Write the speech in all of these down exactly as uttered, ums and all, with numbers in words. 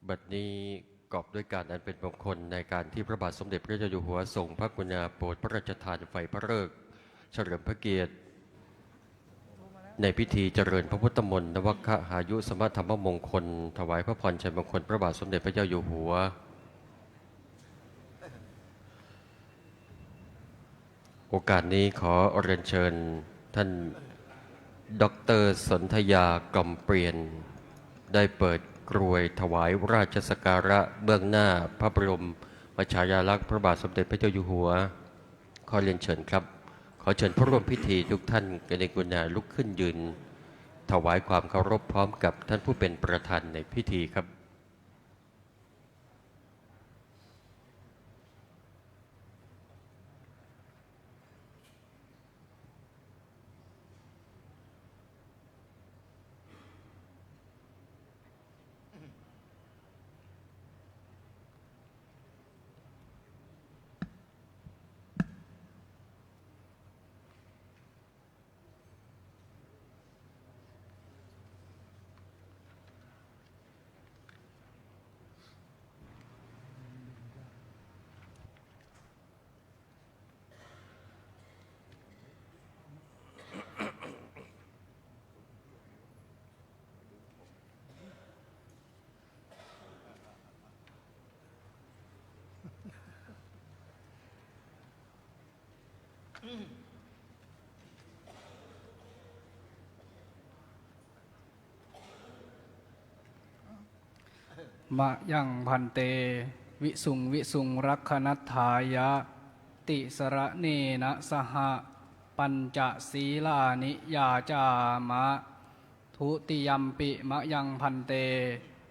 บัดนี้กอบด้วยการอันเป็นมงคลในการที่พระบาทสมเด็จพระเจ้าอยู่หัวทรงพระกรุณาโปรดพระราชทานไฟพระฤกษ์เฉลิมพระเกียรติ ในพิธีเจริญพระพุทธมนต์นวคหายุสมธรรมมงคล ถวายพระพรชัยมงคลพระบาทสมเด็จพระเจ้าอยู่หัว โอกาสนี้ขอเรียนเชิญท่าน ดอกเตอร์ สนธยา กล่อมเปลี่ยน ได้เปิดกรวยถวายราชสักการะเบื้องหน้าพระบรมฉายาลักษณ์พระบาทสมเด็จพระเจ้าอยู่หัว ขอเรียนเชิญครับ ขอเชิญผู้ร่วมพิธีทุกท่านกรุณาลุกขึ้นยืน ถวายความเคารพพร้อมกับท่านผู้เป็นประธานในพิธีครับMayaṃ bhante visuṃ visuṃ rakkhaṇatthāya tisaraṇena saha pañca sīlāni yācāma. Dutiyampi mayaṃ bhante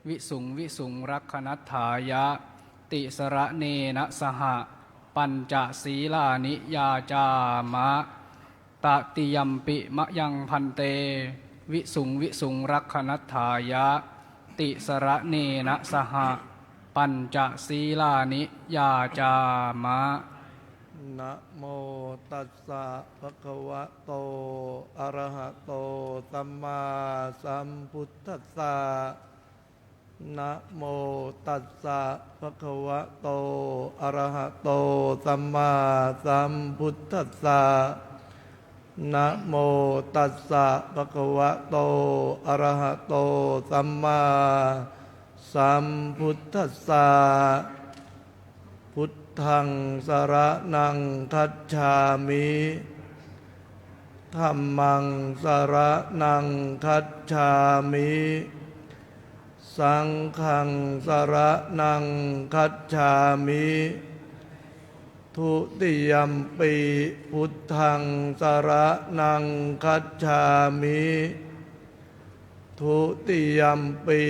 visuṃ visuṃ rakkhaṇatthāya tisaraṇena saha pañca sīlāni yācāma. Tatiyampi mayaṃ bhante visuṃ visuṃ rakkhaṇatthāya tisaraṇena saha pañca sīlāni yācāma. Namo tassa bhagavato arahato sammāsambuddhassa. Namo tassa bhagavato arahato sammāsambuddhassa. Namo tassa bhagavato arahato sammāsambuddhassa. Buddhaṃ saraṇaṃ gacchāmi. Dhammaṃ saraṇaṃ gacchāmi. Saṅghaṃ saraṇaṃ gacchāmi. Dutiyampi buddhaṃ saraṇaṃ gacchāmi. Dutiyampi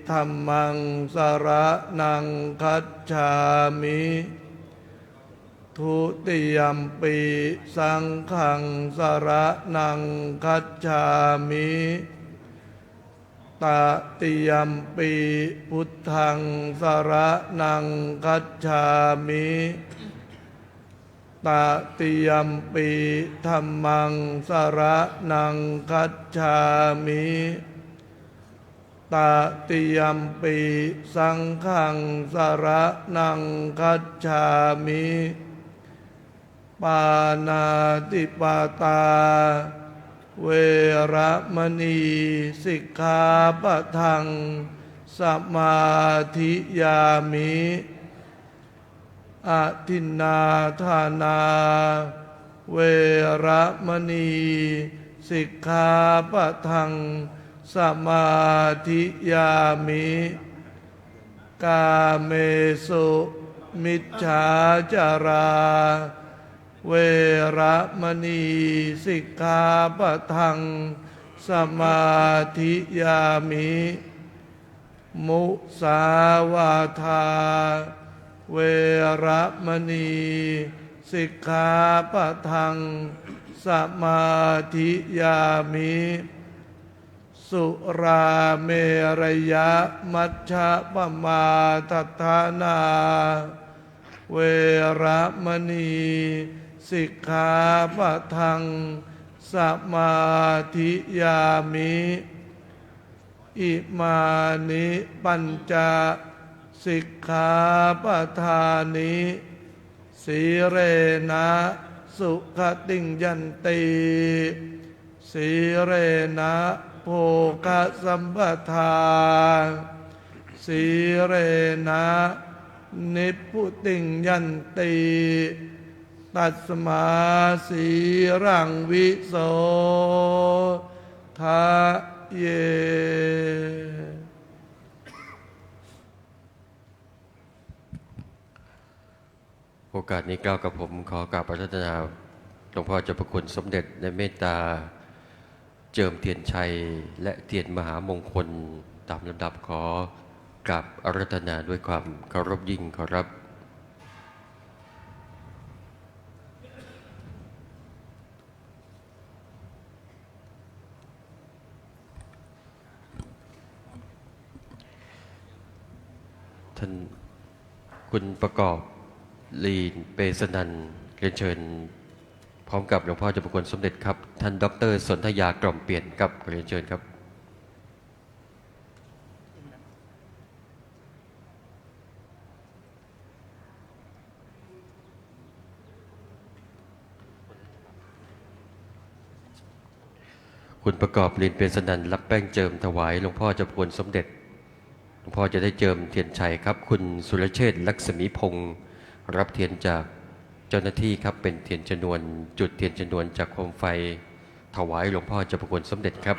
dhammaṃ saraṇaṃ gacchāmi. Dutiyampi saṅghaṃ saraṇaṃ gacchāmi. Tatiyampi buddhaṃ saraṇaṃ gacchāmi. Tatiyampi dhammaṃ saraṇaṃ gacchāmi. Tatiyampi saṅghaṃ saraṇaṃ gacchāmi. Pāṇātipātā veramaṇī sikkhāpadaṃ samādiyāmi. Adinnādānā veramaṇī sikkhāpadaṃ samādiyāmi. Kāmesu micchācārā veramaṇī sikkhāpadaṃ samādiyāmi. Musāvādā veramaṇī sikkhāpadaṃ samādiyāmi. Surāmerayamajjapamādaṭṭhānā veramaṇī sikkhāpadaṃ samādiyāmi. Imāni pañca Sikkhāpadāni. Sīlena sugatiṃ yanti, sīlena bhogasampadā, sīlena nibbutiṃ yanti, tasmā sīlaṃ visodhaye. โอกาสนี้เกล้ากระผมขอกราบอาราธนาหลวงพ่อเจ้าพระคุณสมเด็จในเมตตาเจิมเทียนชัยและเทียนมหามงคลตามลำดับ ขอกราบอาราธนาด้วยความเคารพยิ่ง ขอรับ ท่านคุณประกอบ ลีนเปสนันท์ เรียนเชิญพร้อมกับหลวงพ่อเจ้าพระคุณสมเด็จครับ ท่านดอกเตอร์สนธยา กล่อมเปลี่ยนครับ เรียนเชิญครับ คุณประกอบ ลีนเปสนันท์ รับแป้งเจิมถวายหลวงพ่อเจ้าพระคุณสมเด็จ หลวงพ่อจะได้เจิมเทียนชัยครับ คุณสุรเชษฐ์ ลักษมีพงศ์ รับเทียนจากเจ้าหน้าที่ครับ เป็นเทียนชนวน จุดเทียนชนวนจากโคมไฟ ถวายหลวงพ่อเจ้าพระคุณสมเด็จครับ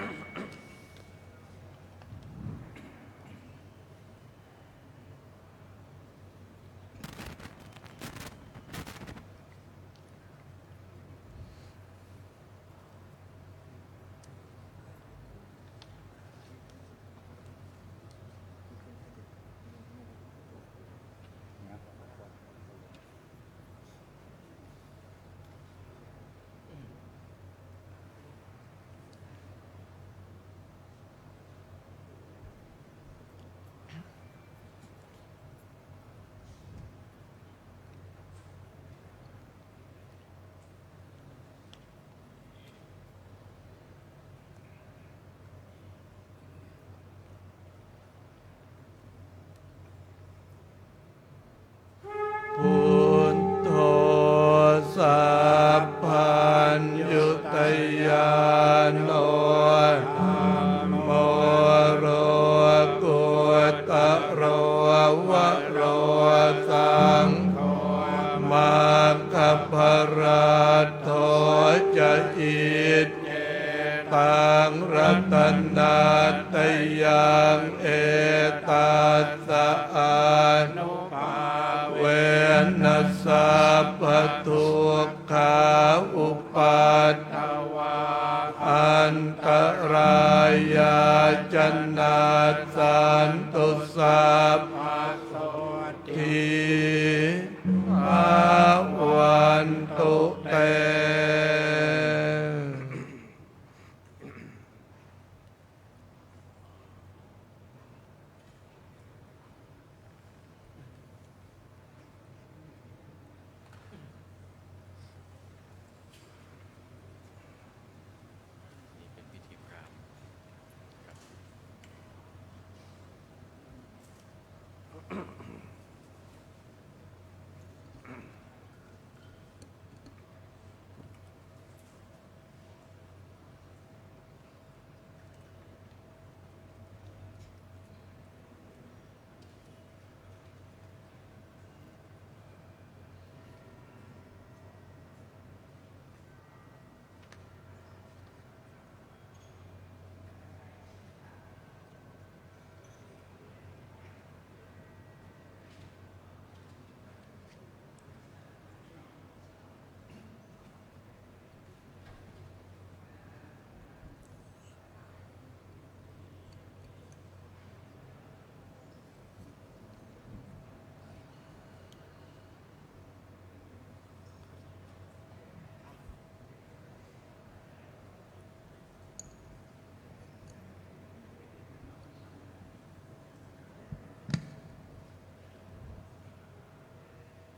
Buddho sabbaññutañāṇo, dhammo lokuttaro varo, saṅgho maggaphalaṭṭho ca, icce taṃ ratanattayaṃ, etassa ānubhāvena sabbadukkhā, upaddavā antarāyā ca, nassantu sabba sotthī bhavantu te. นี่เป็นพิธีพราหมณ์ครับ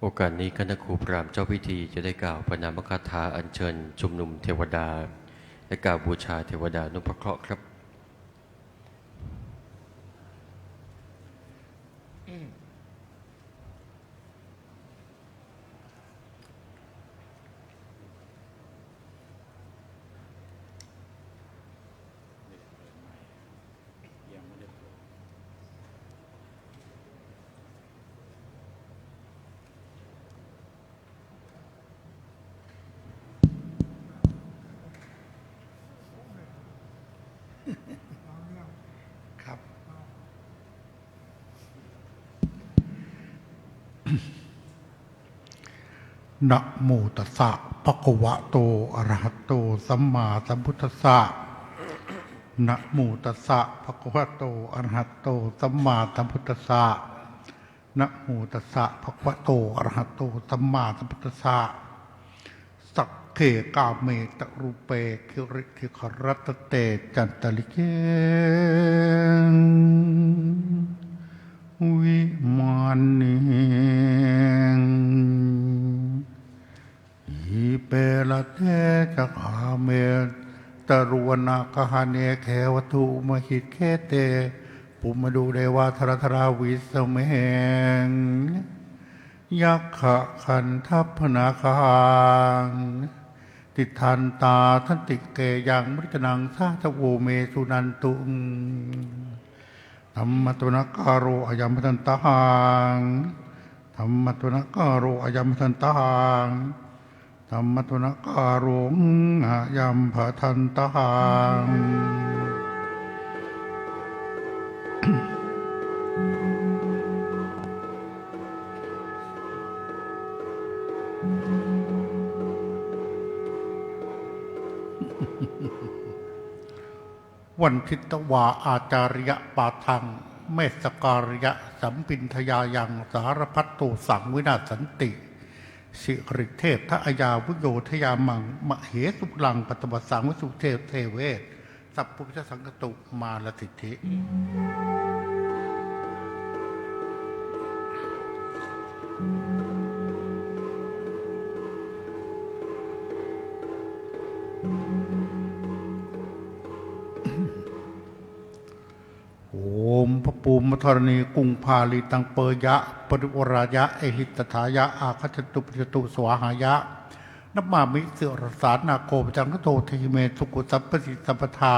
โอกาสนี้คณะครูพราหมณ์เจ้าพิธีจะได้กล่าวพระนามคาถาอัญเชิญชุมนุมเทวดา และกล่าวบูชาเทวดานุเคราะห์ครับ Namo tassa bhagavato arahato sammāsambuddhassa. Namo tassa bhagavato arahato sammāsambuddhassa. Namo tassa bhagavato arahato sammāsambuddhassa. Sagge kāme ca rūpe girisikharataṭe cantalikkhe vimāne, dīpe raṭṭhe ca gāme taruvanagahane gehavatthumhi khette, bhummā devā jalathalavisame yakkhagandhabbanāgā, tiṭṭhantā santike yaṃ munivaravacanaṃ sādhavo me suṇantu. Dhammassavanakālo ayambhadantā. Dhammassavanakālo ayambhadantā. Dhammassavanakālo ayambhadantā. วันทิตวา ācāriyapādaṃ, messakāriyasambindhayāyaṃ sārabhattosaṃ vinassanti, siridesayāvuyo dhayāmaṃ, mahesuṃ paṭhamassaṃ visuddhadeve, sabbuddhasaṅkhāto mārassiddhi. Om พระภูมิธรณีกรุงพาลีตังเปยะ ปริวารายะ เอหิตัฏฐายะ อาคัจฉันตุ ปัจจตุ สวาหายะ namāmi sirasā nāgo paccantho dehi me sukhu sabbadhi sabbadā.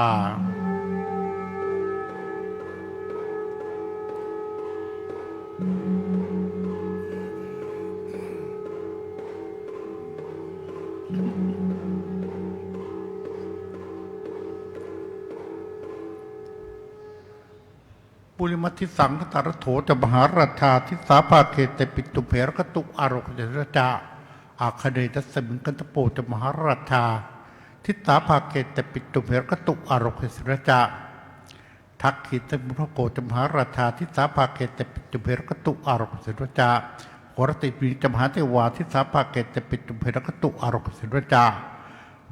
ปุริมัตถิสัง คทารัตโถ ca mahārājā disā bhāge te piṭṭhibhī rakkhatu ārogyasenaṃ ca. Āganeyassāmi gandhabbo ca mahārājā disā bhāge te piṭṭhibhī rakkhatu ārogyasenaṃ ca. Dakkhiṇassāmi varuṇṇo ca mahārājā disā bhāge te piṭṭhibhī rakkhatu ārogyasenaṃ ca. Horassāmi ca mahādevā disā bhāge te piṭṭhibhī rakkhatu ārogyasenaṃ ca.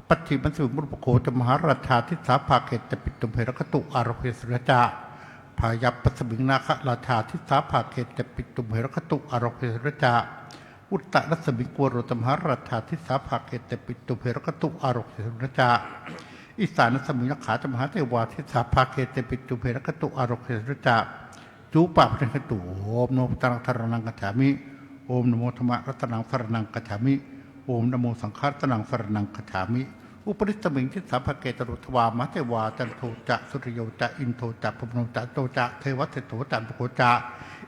Pacchimassāmi varuṇṇo ca mahārājā disā bhāge te piṭṭhibhī rakkhatu ārogyasenaṃ ca. Byāpassāmi nāgarājā disā bhāge te piṭṭhibhī rakkhatu ārogyasenaṃ ca. Uttarassāmi kuvero ca mahārājā disā bhāge te piṭṭhibhī rakkhatu ārogyasenaṃ ca. Isānassāmi yakkhā ca mahādevā disā bhāge te piṭṭhibhī rakkhatu ārogyasenaṃ ca. Yūpapariharantu. Om namo buddharattanaṃ saraṇaṃ gacchāmi. Om namo dhammaratanaṃ saraṇaṃ gacchāmi. Om namo saṅgharatanaṃ saraṇaṃ gacchāmi. Uparisāmi disā bhāge ca rūpavā mahādevā cando ca suriyo ca indo ca pavano ca ajjo ca devasesso ca varuṇṇo ca.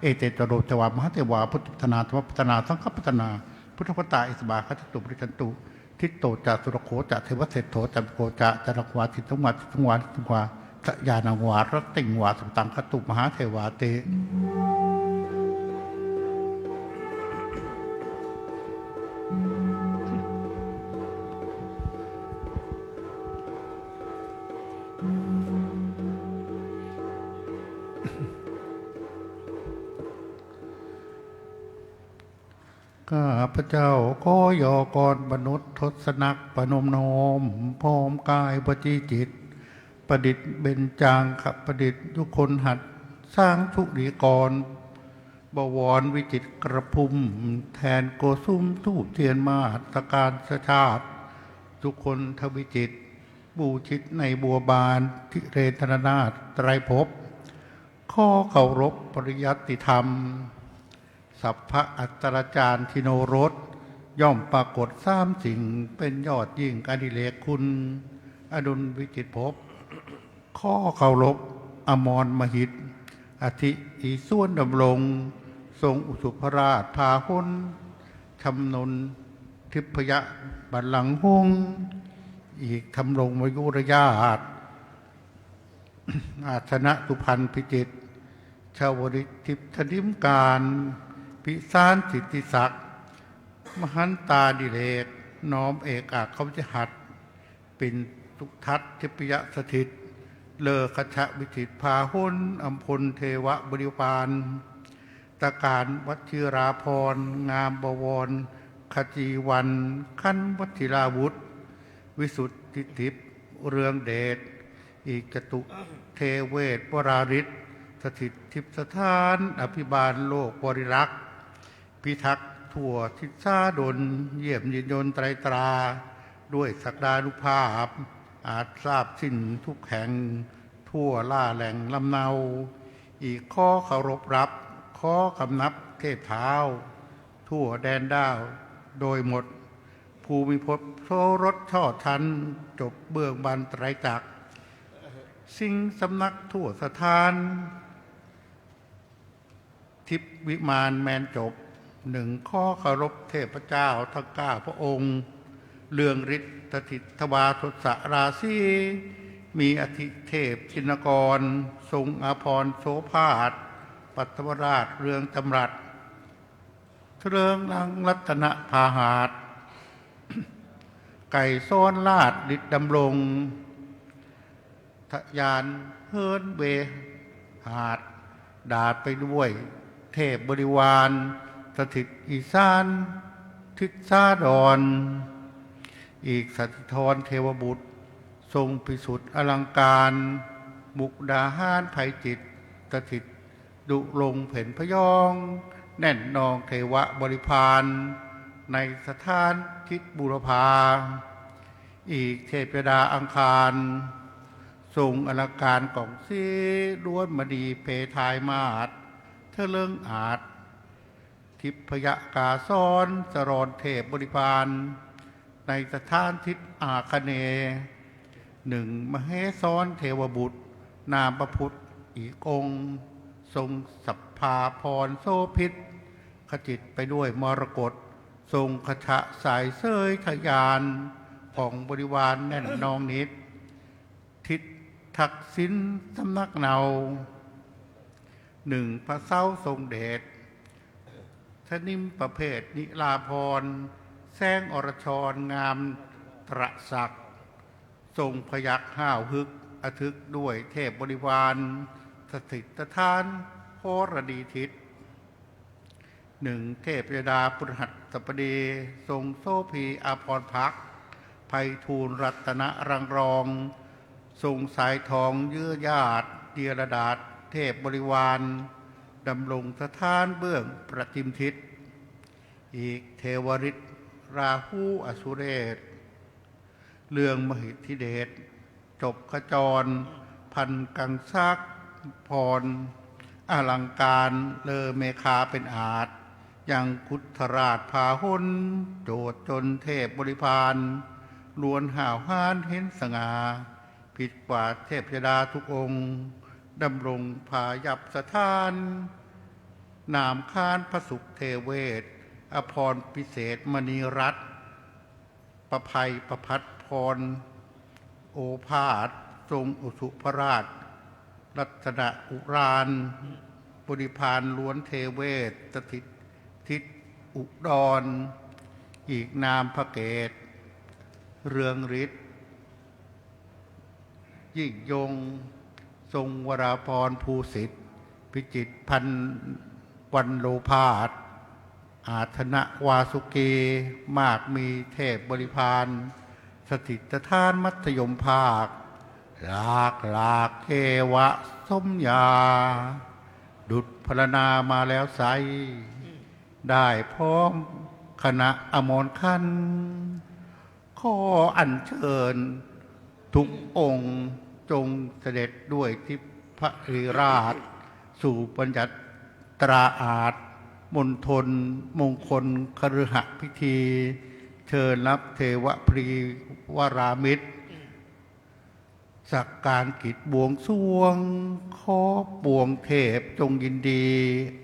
Ete ca rūpavā mahādevā buddhapadanā dhammapadanā saṅghapadanā. Buddhapadā esabā gacchantu paṭiccantu. Diṭṭho ca surakkho ca devasesso ca varuṇṇo ca. Candano vā suriyo vā cendevā vā disaṃ vā sayānaṃ vā araṭṭhitaṃ vā sukhaṃ kātu mahādevāti. ข้าพเจ้าขอย่อกรมนุษย์ทศนักประนมน้อม พร้อมกายวจีจิต ประดิษฐ์เบญจางคประดิษฐ์ยุคนหัตถ์ สร้างสุริกร บวรวิจิตรกระพุ้ม แทนโกศลธูปเทียนมาสการสชาติ สุคนทวิจิตร บูชิตในบัวบาน ธิเรนทรนาถไตรภพ ขอเคารพปริยัติธรรม สัพพะอัตตาจารย์ทิโนรส ย่อมปรากฏสามสิ่ง เป็นยอดยิ่งอดิเรกคุณ อดุลวิจิตรภพ ขอเคารพอมรมหิต อธิอิสวนดำรง ทรงอุสุภราชพาหน ชำนนทิพยบัลลังก์หงส์ อีกทำรงวยุรญาติ อาสนะสุพรรณพิจิตร ชวลิตทิพย์ธนิมการ พิสารสิทธิศักดิ์ มหันตาดิเรก น้อมเอกอัคควิหาร ปิ่นสุทัศน์ทิพยสถิต เลิกขชวิจิตรพาหน อัมพลเทวบริวาร ตการวชิราภรณ์ งามบวร ขจีวัน ขันวชิราวุธ วิสุทธิทิพย์เรืองเดช อีกจตุเทเวศวราริศ สถิตทิพย์สถาน อภิบาลโลกบริรักษ์ พิทักษ์ทั่วทิศาดล เยี่ยมเยียนยนไตรตรา ด้วยศักดานุภาพ อาจทราบสิ้นทุกแห่ง ทั่วล่าแหล่งลำเนา อีกขอเคารพรับ ขอคำนับเทพเท้า ทั่วแดนด้าวโดยหมด ภูมิภพโสรสช่อชัน จบเบื้องบานไตรจักร สิงห์สำนักทั่วสถาน ทิพย์วิมานแมนจบ หนึ่งขอเคารพเทพเจ้าทั้งเก้าพระองค์ เรืองฤทธิ์สถิตทวาทศราศี มีอธิเทพชินกร ทรงอาภรณ์โสภาส ปัทมราชเรืองจำรัด เถลิงรังรัตนพาหาส ไกรสอนราชฤทธิ์ดำรง ทะยานเหินเวหาส ดาดไปด้วยเทพบริวาร สถิตอีสานทิศาดร อีกสถิตธรเทวบุตร ทรงพิสุทธิ์อลังการ มุกดาหารไพจิตร สถิตดุลงเพ็ญพยอง แน่นนองเทวบริพาร ในสถานทิศบุรพา อีกเทพยดาอังคาร ทรงอลังการกล่องสีล้วนมณีเพทายมาศ เถลิงอาส ทิพยกาสอนสรอนเทพบริพาร ในสถานทิศอาคเนย์ หนึ่งมเหสรเทวบุตร นามพระพุทธอีกองค์ ทรงสัพพาพรโสภิต ขจิตไปด้วยมรกต ทรงขชะสายเสยทะยาน ของบริวารแน่นนองนิด ทิศทักษิณสำนักเนา หนึ่งพระเสาทรงเดช สนิมประเภทนิลาภรณ์ แสงอรชรงามตระสัก ทรงพยักห้าวฮึกอทึกด้วยเทพบริวาร สถิตสถานโหรดีทิศ หนึ่งเทพยดาพฤหัสบดี ทรงโสภีอาภรณ์พัก ไพฑูรย์รัตนรังรอง ทรงสายทองเยื้อญาติเดียรดาษเทพบริวาร ดำรงสถานเบื้องประจิมทิศ อีกเทวฤทธิ์ราหูอสุเรศ เรื่องมหิทธิเดช จบขจร พันกังสักพร อลังการเลอเมฆาเป็นอาส ยังคุทราชพาหน โจดจนเทพบริพาร ล้วนห้าวหาญเห็นสง่า ผิดกว่าเทพยดาทุกองค์ ดำรงพายัพสถาน นามขานพระสุขเทเวศ อภรณ์พิเศษมณีรัตน์ ประภัยประพัดพร โอภาสทรงอุสุภราช รัตนอุราน บริพารล้วนเทเวศ สถิตทิศอุดร อีกนามพระเกศ เรืองฤทธิ์ ยิ่งยง ทรงวราภรณ์ภูสิทธิ์ พิจิตรพันวันโลภาส อาสนะวาสุกี มากมีเทพบริพาร สถิตสถานมัธยมภาค หลากหลากเทวะสมญา ดุจพรรณนามาแล้วไซร้ ได้พร้อมคณะอมรขันธ์ ขออัญเชิญทุกองค์จงเสด็จด้วยทิพย์พระรีราช สู่บัญญัติตราอาสมณฑลมงคลคฤหพิธี เชิญรับเทวพรีวรามิตร สักการกิจบวงสรวง ขอปวงเทพจงยินดี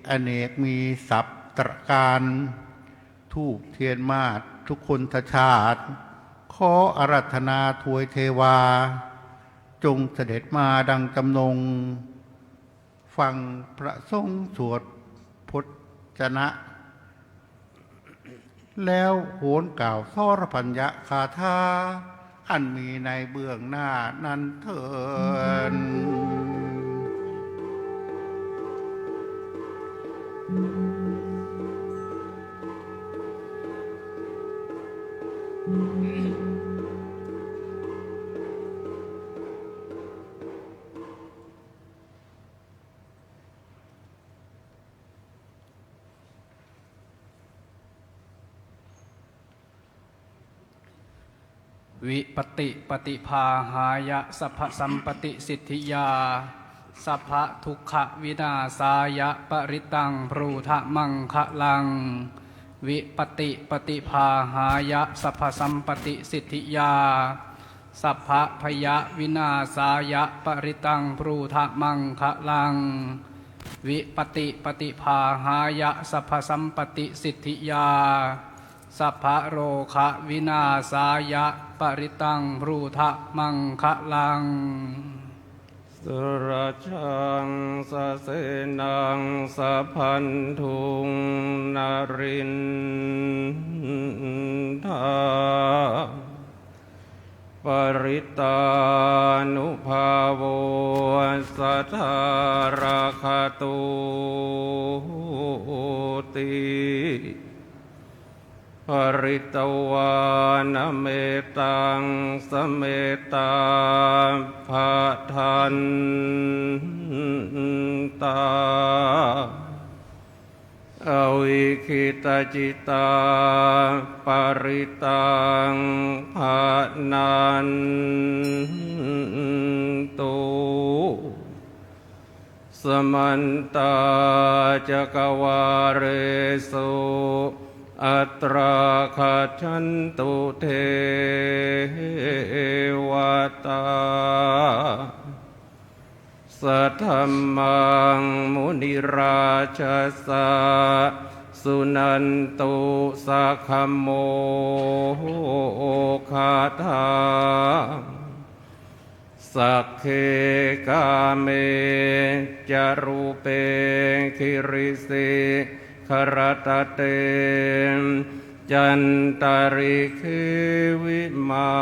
อเนกมีสับตระการ ธูปเทียนมาศทุกคนทชาติ ขออาราธนาทวยเทวา จงเสด็จมาดังจำนง ฟังพระสงฆ์สวดพจนะ แล้วโหนกล่าวสรพัญญคาถาอันมีในเบื้องหน้านั้นเถิด Vipattipaṭibāhāya sabbasampattisiddhiyā sabbadukkhavināsāya parittaṃ brūtha maṅgalaṃ. Vipattipaṭibāhāya sabbasampattisiddhiyā sabbabhayavināsāya parittaṃ brūtha maṅgalaṃ. Vipattipaṭibāhāya sabbasampattisiddhiyā sabbarogavināsāya parittaṃ brūtha maṅgalaṃ. Sarajaṃ sasenaṃ sabandhuṃ narindhā parittānubhāvo sadā rakkhatūti. Pharitvāna mettaṃ sametā bhadantā avikkhittacittā parittaṃ bhaṇantu. Samantā cakkavāḷesu atrāgacchantu devatā. Saddhammaṃ munirājassa suṇantu saggamokkhadaṃ. Sagge kāme ca rūpe girisikharataṭe cantalikkhe vimāne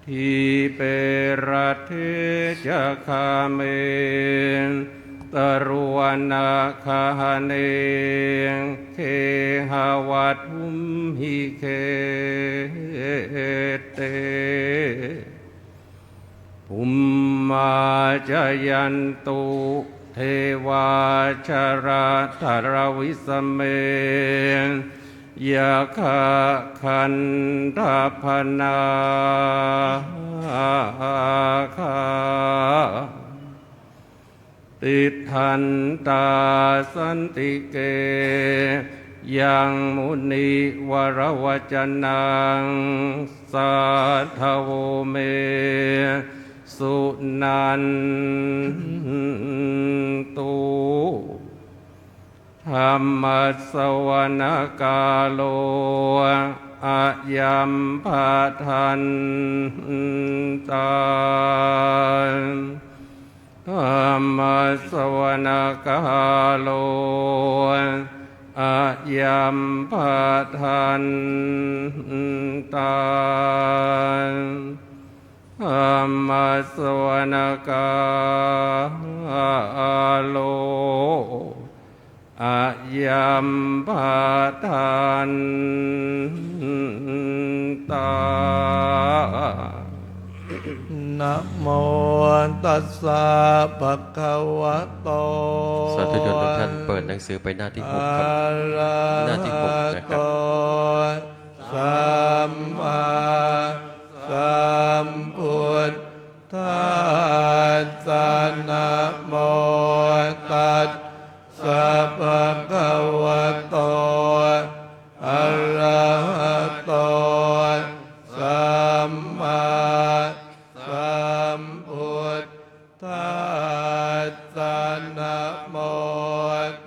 dīpe raṭṭhe ca gāme taruvanagahane gehavatthumhi khette bhummā cāyantu devā jalathalavisame yakkhagandhabbanāgā tiṭṭhantā santike yaṃ munivaravacanaṃ sādhavo me suṇantu. Dhammassavanakālo ayambhadantā. Dhammassavanakālo ayambhadantā. Dhammassavanakālo ayambhadantā. Namo tassa bhagavato สาธุชนทุกท่านเปิดหนังสือไปหน้าที่หกครับ หน้าที่หกนะครับ arahato sammāsambuddhassa. Namo tassa bhagavato arahato sammāsambuddhassa. Namo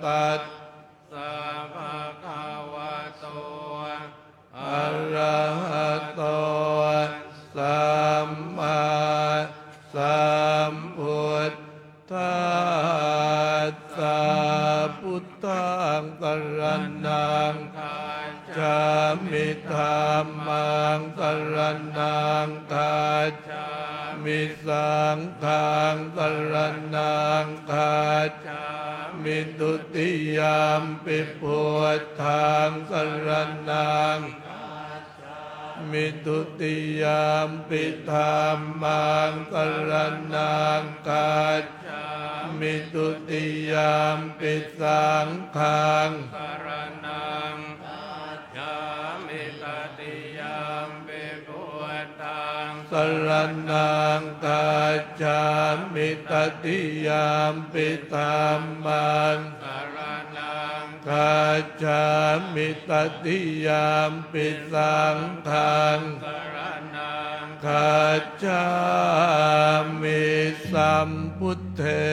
tassa bhagavato arahato sammāsambuddhassa. Dhammaṃ saraṇaṃ gacchāmi. Saṅghaṃ saraṇaṃ gacchāmi. Dutiyampi buddhaṃ saraṇaṃ gacchāmi. Dutiyampi dhammaṃ saraṇaṃ gacchāmi. Dutiyampi saṅghaṃ saraṇaṃ gacchāmi. Tatiyampi buddhaṃ saraṇaṃ gacchāmi. Tatiyampi dhammaṃ saraṇaṃ gacchāmi. Tatiyampi saṅghaṃ saraṇaṃ gacchāmi. Sambuddhe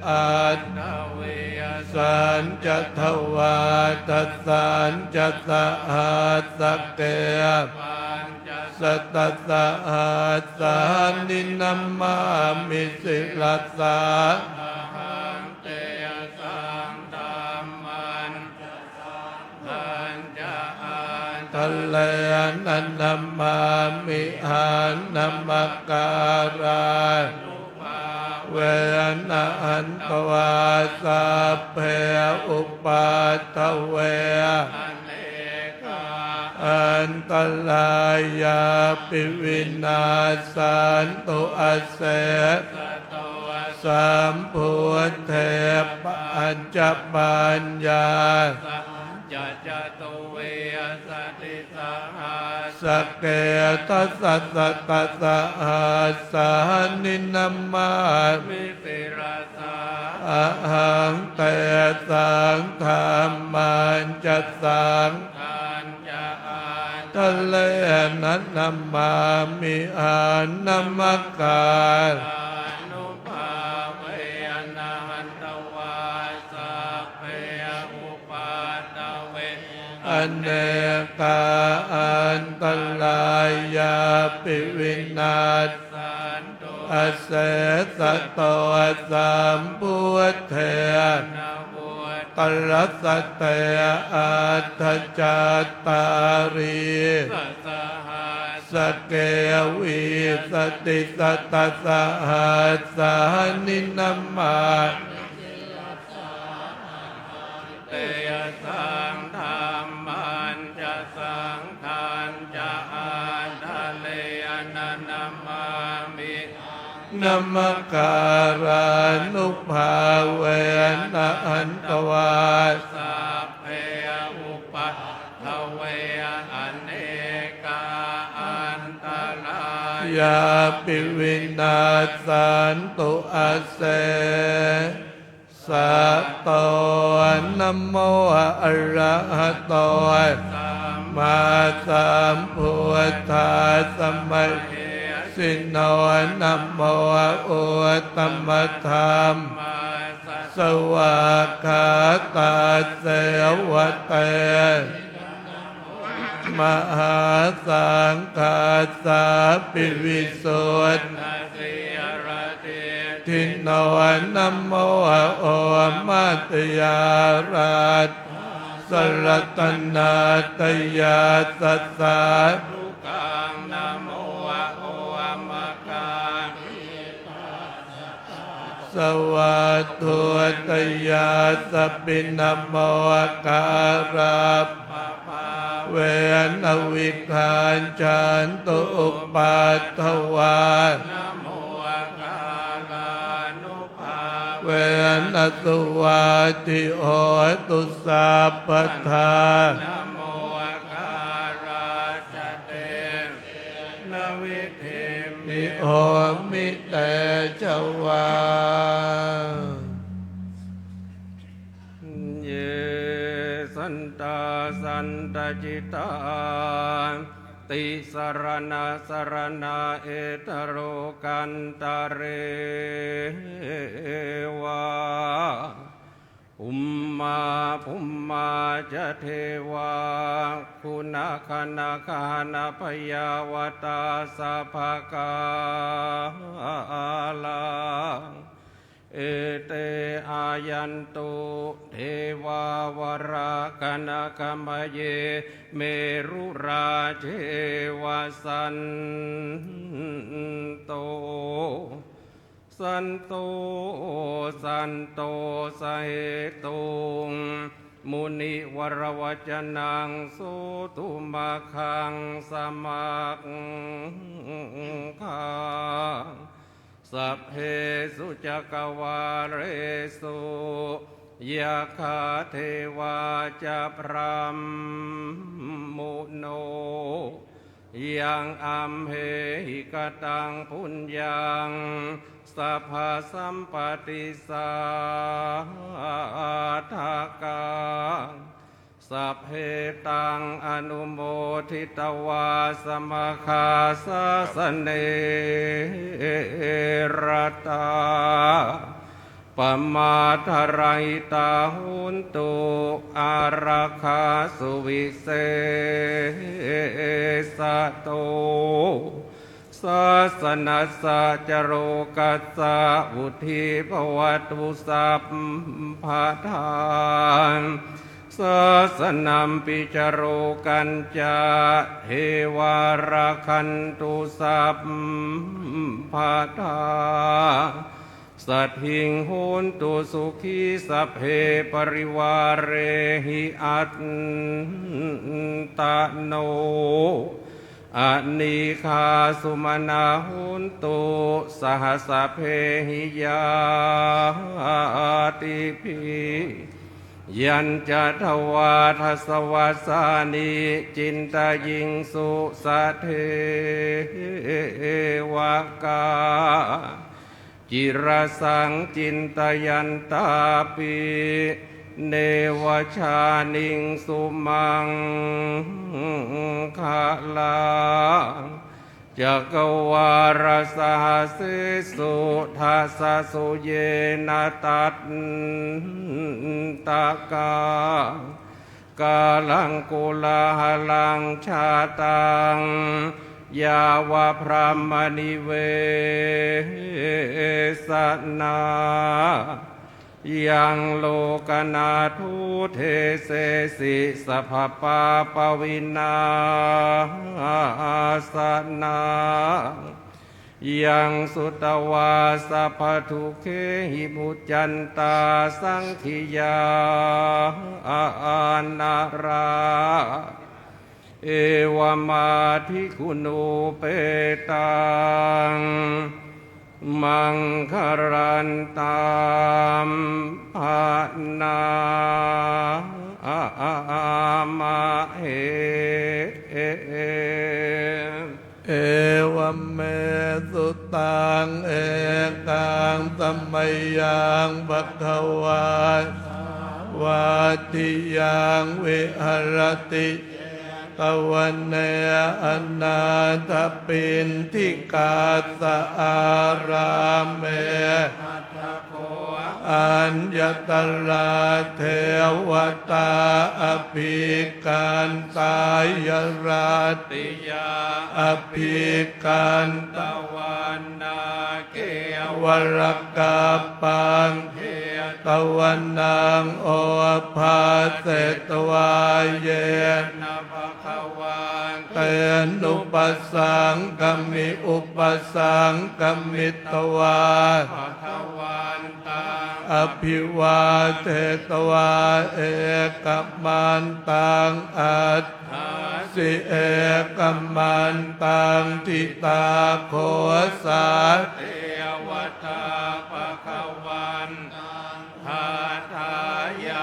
aṭṭhavīsañca dvādasañca sahassake pañcasatasahassāni namāmi sirasā ahaṃ. Tesaṃ dhammañca saṅghañca ādarena namāmihaṃ. Namakārānubhāvena hantvā sabbe upaddave anekā antarāyāpi vinassantu asesato. Sambuddhe paccapaññā sañca catuvīsatisahassake dasasatasahassāni namāmi sirasā ahaṃ. Tesaṃ dhammañca saṅghañca ādarena namāmihaṃ. Namakārānubhāvena hantvā sabbe upaddave anekā antarāyāpi vinassantu asesato. Sambuddhe navuttarasate aṭṭhacattālīsasahassake vīsatisatasahassāni namāmi sirasā ahaṃ. Tesaṃ dhammañca saṅghañca ādarena namāmihaṃ. Namakārānubhāvena hantvā sabbe upaddave anekā antarāyāpi vinassantu ase sato. Namo arahato sammāsambuddhassa mahesino. Namo uttamadhammassa svākkhātasseva te mahāsaṅghassāpi visuddhasīladiṭṭhino. Namo omātyāraddhassa ratanattayassa sādhukaṃ. Namo omakātītassa vatthuttayassapi. Namokārappabhāvena vigacchantu upaddavā. Namokārānubhāvena suvatthi hotu sabbadā. Namokārassa tejena vidhimhi homi tejavā. Ye santā santacittā tisaraṇasaraṇā etha lokantare vā bhummā bhummā ca devā guṇagaṇagahanabyāvatā sabbakārā ete Jayanto devā varāhakāṇakamaye merurāje vasanto, santo santosahetuṃ munivaravacanaṃ sotumaggaṃ samaggaṃ. Sabbesu cakkavāḷesu yakkhā devā ca brahmuno, yaṃ amhehi kataṃ puññaṃ sabbasampattisādhakaṃ, sabbe taṃ anumoditvā samaggaṃ sāsane ratā pamādarahitā hontu, ārakkha suvisesato sāsanassa ca lokassa vuḍḍhī bhavatu sabbadā. Sāsanampi ca lokañca devā rakkhantu sabbadā. Saddhiṃ hontu sukhī sabbe parivārehi attano anīghā sumanā hontu saha sabbehi ñātibhi. Yañca dvādasavassāni cintayiṃsu sadevakā, cirasaṃ cintayantāpi neva jāniṃsu maṅgalaṃ. Cakkavāḷasahassesu dasasu ye na tattakaṃ kālaṃ kolāhalaṃ jātaṃ yāva brahmanivesanā, yaṃ lokanaṭṭho desesi sabbapāpavināsanaṃ. Yaṃ sutvā sabbadukkhāhi muccantā saṅkhiyā nārā, evamādiguṇūpetaṃ maṅgalantaṃ bhaṇāmahe. Evaṃ me sutaṃ. Ekaṃ samayaṃ bhagavā sāvatthiyaṃ viharati jetavane anāthapiṇḍikassa ārāme. Aññatarā devatā abhikkantā, ya ratiyā abhikkantavanā, kevalakappaṃ jetavanaṃ obhāsetvā, yena bhagavā tenupasaṅkami, upasaṅkamitvā bhagavantaṃ abhivādetvā ekamantaṃ aṭṭhāsi. Ekamantaṃ ṭhitā kho sā devatā bhagavantaṃ gāthāya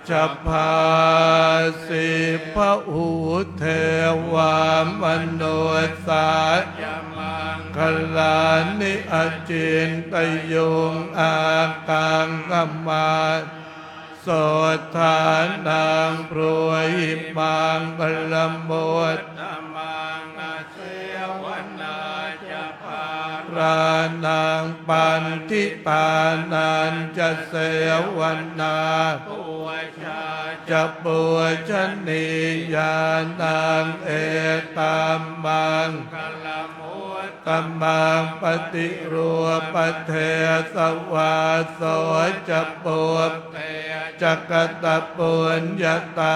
ajjhabhāsi: Bahū devā manussā ca maṅgalāni acintayuṃ, ākaṅkhamānā sotthānaṃ brūhi maṅgalamuttamaṃ. Asevanā ca bālānaṃ paṇḍitānañca sevanā, pūjā ca pūjanīyānaṃ, etammaṅgalamuttamaṃ. tamaṃ paṭirūpadesavāso ca pubbe ca katapuññatā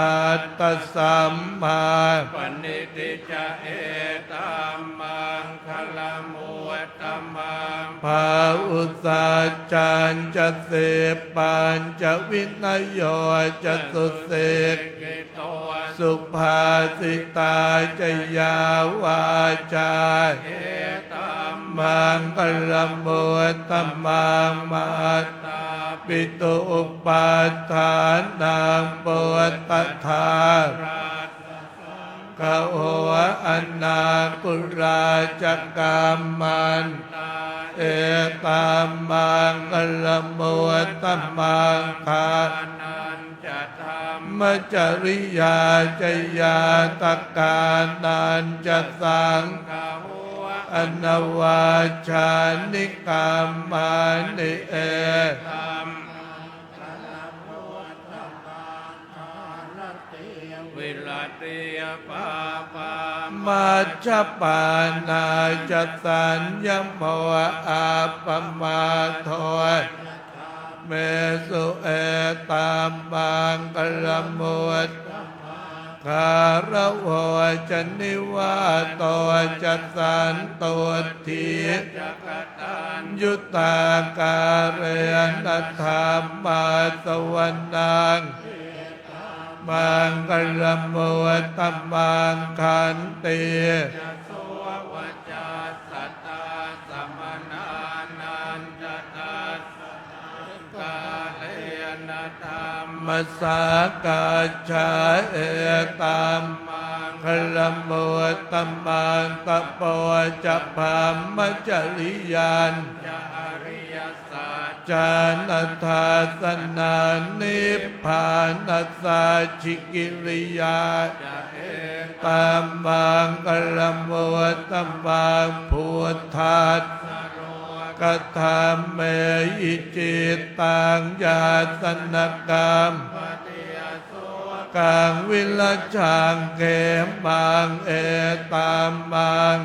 attasammāpaṇidhi ca etammaṅgalamuttamaṃ. Bāhusaccañca sippañca vinayo ca susikkhito subhāsitā ca yā vācā etammaṅgalamuttamaṃ. Mātāpitu upaṭṭhānaṃ puttadārassa saṅgaho anākulā ca kammantā etammaṅgalamuttamaṃ. Dānañca dhammacariyā ca ñātakānañca saṅgaho anavajjāni kammāni etammaṅgalamuttamaṃ. Āratī viratī pāpā majjapānā ca saññamo appamādo ca dhammesu etammaṅgalamuttamaṃ. Gāravo ca nivāto ca santuṭṭhī ca kataññutā kālena dhammassavanaṃ maṅgalamuttamaṃ. Khantī ca sovacassatā samaṇānañca dassanaṃ kālena dhammasākacchā etammaṅgalamuttamaṃ. Tapo ca brahmacariyañca ariyasac cāna dassanaṃ nibbānasacchikiriyā ca etammaṅgalamuttamaṃ. Phuṭṭhassa lokadhammehi cittaṃ yassa na kampati asokaṃ virajaṃ khemaṃ etammaṅgalamuttamaṃ.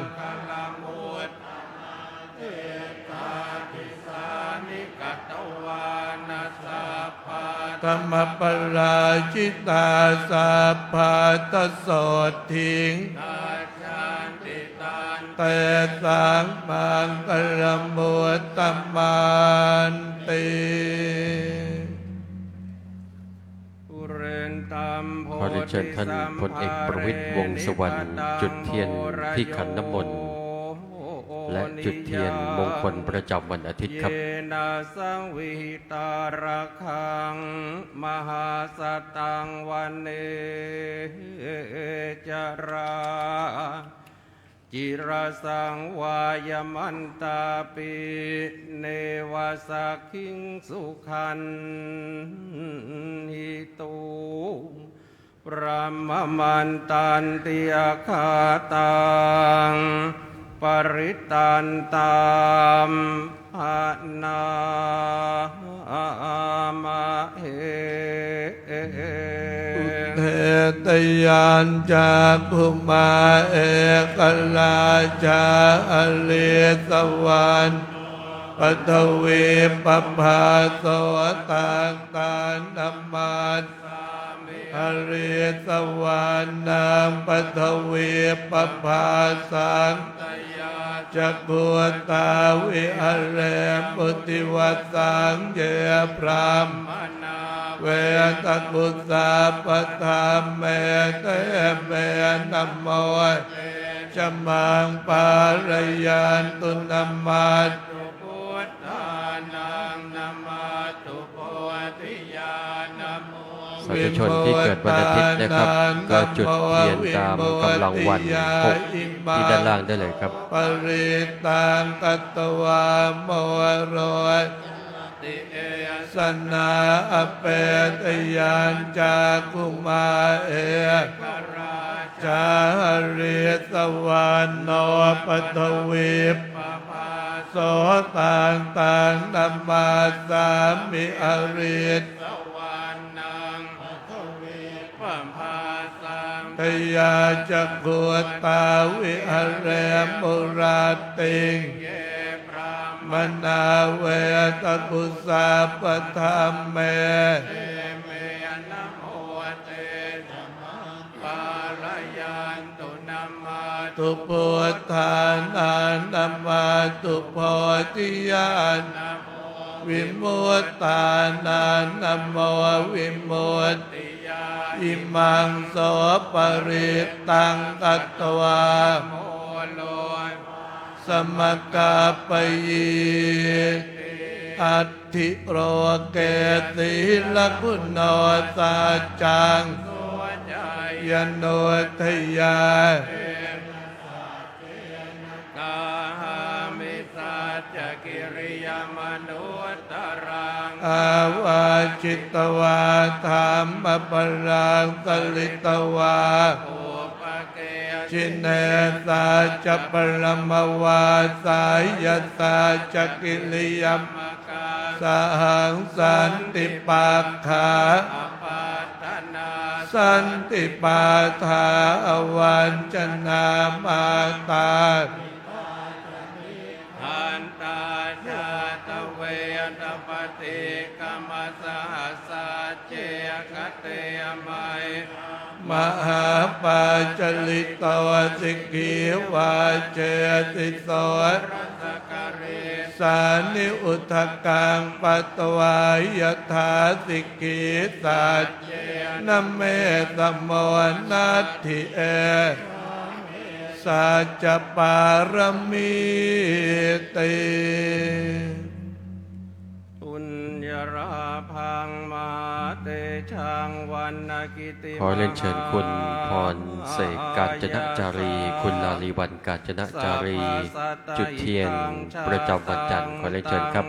Etādisāni katvāna sabbatthamaparājitā sabbattha sotthiṃ gacchanti taṃ tesaṃ maṅgalamuttamanti. ขอเรียนเชิญท่านพลเอกประวิตร วงษ์สุวรรณ จุดเทียนที่ขันน้ำมนต์ และจุดเทียนมงคลประจำวันอาทิตย์ครับ Yena saṃvihitā rakkhaṃ mahāsataṃ vane carā cirasaṃvāyamantāpi neva sakkhiṃ sukhaṇhituṃ brahmamantanti akkhataṃ parittantam bhaṇāma he. Udetayañcakkhumā ekarājā harissavaṇṇo paṭhavippabhāso taṃ taṃ namassāmi harissavaṇṇaṃ paṭhavippabhāsaṃ tayajja guttā viharemu divasaṃ ye brāhmaṇā vedagū sabbadhamme te me namo te ca maṃ pālayantu. Namatthu buddhānaṃ namatthu bodhiyā namo สาธุชนที่เกิดวันอาทิตย์นะครับ ก็จุดเทียนตามกำลังวัน หก ที่ด้านล่างได้เลยครับ parittaṃ katvā moro ti esanā apetayañcakkhumā ekarājā harissavaṇṇo paṭhavippabhāso taṃ taṃ namassāmi harissavaṇṇaṃ paṭhavippabhāsaṃ yā ca guttā viharemu rattiṃ. Ye brāhmaṇā vedagu sabbadhamme, te me namo te ca maṃ pālayantu. Namatthu buddhānaṃ, namatthu bodhiyā, namo vimuttānaṃ, namo vimuttiyā. Imaṃ so parittaṃ katvā, moro samakappayi. Atthi loke sīlaguṇo saccaṃ, soceyyanuddayā, kāhāmi saccakiriyamanuttaraṃ. Āvajjitvā dhammabalaṃ, saritvā upake jine, saccabalamavassāya, saccakiriyamakāsahaṃ. Santi pakkhā, apattanā, santi pādā, avañcanā, mātā hantā jātaveda, paṭikkama saha sacce, kate mayhaṃ mahāpajjalito. Sikhī vajjesi soḷasa karīsāni, udakaṃ patvā yathā sikhī, saccena me samo natthi, esaṃ me saccapāramīti. Puññalābhaṃ mahātejaṃ vaṇṇakītimanā. ขอเรียนเชิญคุณพรเสก กาญจนจารี คุณลาลีวรรณ กาญจนจารี จุดเทียนประจำวันจันทร์ ขอเรียนเชิญครับ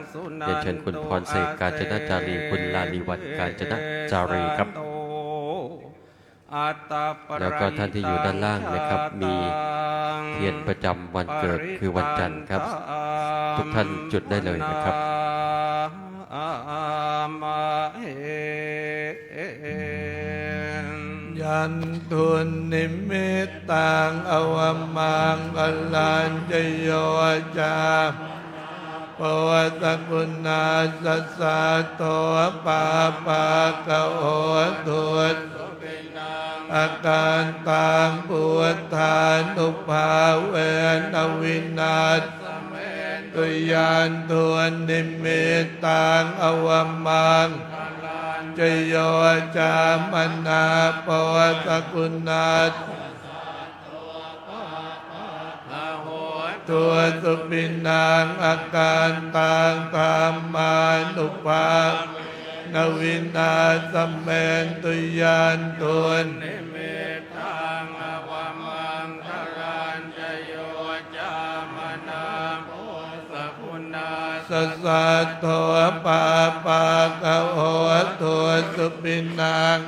เรียนเชิญคุณพรเสก กาญจนจารี คุณลาลีวรรณ กาญจนจารีครับ แล้วก็ท่านที่อยู่ด้านล่างนะครับ มีเทียนประจำวันเกิดคือวันจันทร์ครับ ทุกท่านจุดได้เลยนะครับ Yandunnimittaṃ avamaṅgalañca, yo cāmanāpo sakuṇassa saddo, pāpaggaho dussupinaṃ akantaṃ, buddhānubhāvena vināsamentu. Yandunnimittaṃ avamaṅgalañca, yo cāmanāpo sakuṇassa dussupinaṃ akantaṃ, dhammānubhāvena vināsamentu. Yandunnimittaṃ avamaṅgalañca, yo cāmanāpo sakuṇassa saddo, pāpaggaho dussupinaṃ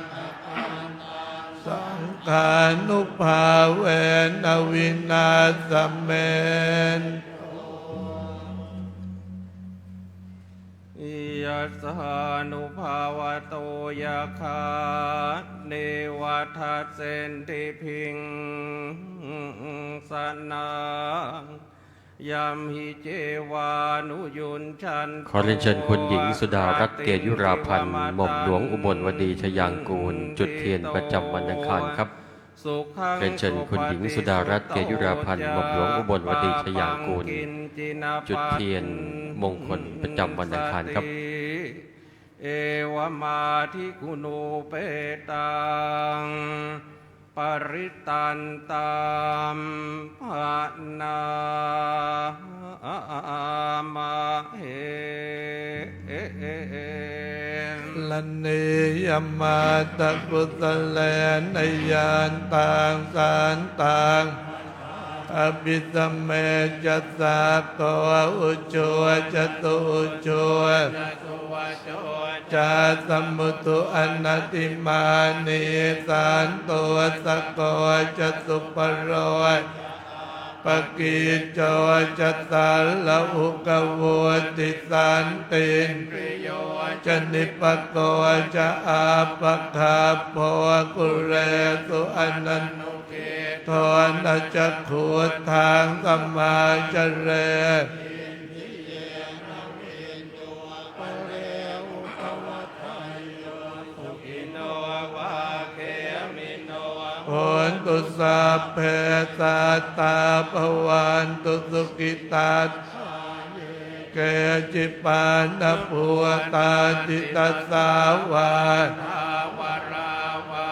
saṅghānubhāvena vināsamentu. Yassānubhāvato yakkhā, neva dassenti bhiṃsanaṃ. Yamhi cevānuyuñjanto ขอเรียนเชิญคุณหญิงสุดารัตน์ เกยุราพันธ์ หม่อมหลวงอุบลวดี ชยางกูล จุดเทียนประจำวันอังคารครับ sukhaṃ เรียนเชิญคุณหญิงสุดารัตน์ เกยุราพันธ์ หม่อมหลวงอุบลวดี ชยางกูล supati จุดเทียนมงคลประจำวันอังคารครับ evamādiguṇūpetaṃ parittantaṃ bhaṇāma he. Karaṇīyamatthakusalena yantaṃ santaṃ abhisamecca, sakko ujū ca suhujū ca suvaco cassa mudu anatimānī, santussako ca subharo ca pakicco ca sallahukavutti, santindriyo ca nipako ca, appagabbho kulesu ananugiddho, na ca khuddaṃ samācare. Sukhino vā khemino hontu, sabbe sattā bhavantu sukhitattā. Ye keci pāṇabhūtatthi, tasā vā thāvarā vā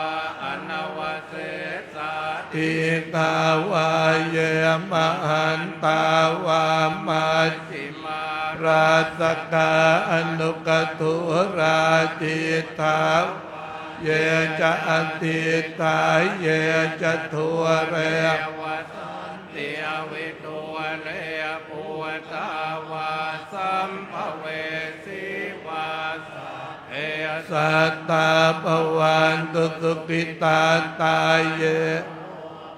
anavasesā, dīghā vā ye mahantā vā, majjhimā rassakā aṇukathūlā. Diṭṭhā vā ye ca adiṭṭhā, ye ca dūre vasanti avidūre, bhūtā vā sambhavesī vā, sabbe sattā bhavantu sukhitattā. Ye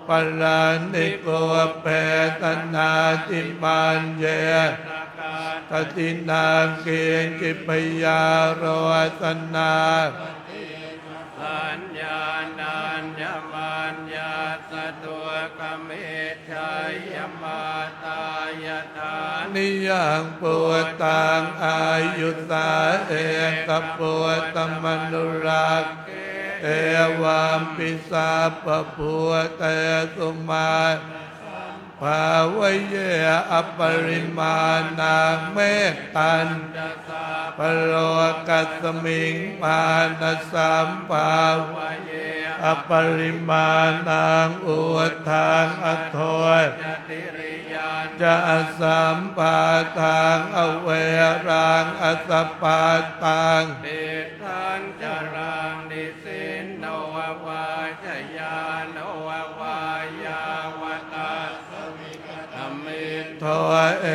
aparāni kubbe, na nātimaññe, na kattati naṃ kiñci, byārosanā saññā nāññamaññassa dukkhamiccheyya. Mātā yathā niyaṃ puttaṃ, āyusā ekaputtamanurakkhe, evampi sabbabhūtesu, mānasam bhāvaye aparimāṇaṃ. Mettañca sabbalokasmiṃ, mānasam bhāvaye aparimāṇaṃ, uddhaṃ adho ca tiriyañca, asambādhaṃ averaṃ asapattaṃ. Tiṭṭhañcaraṃ nisinno vā, sayāno vā yāvatassa vigatamiddho,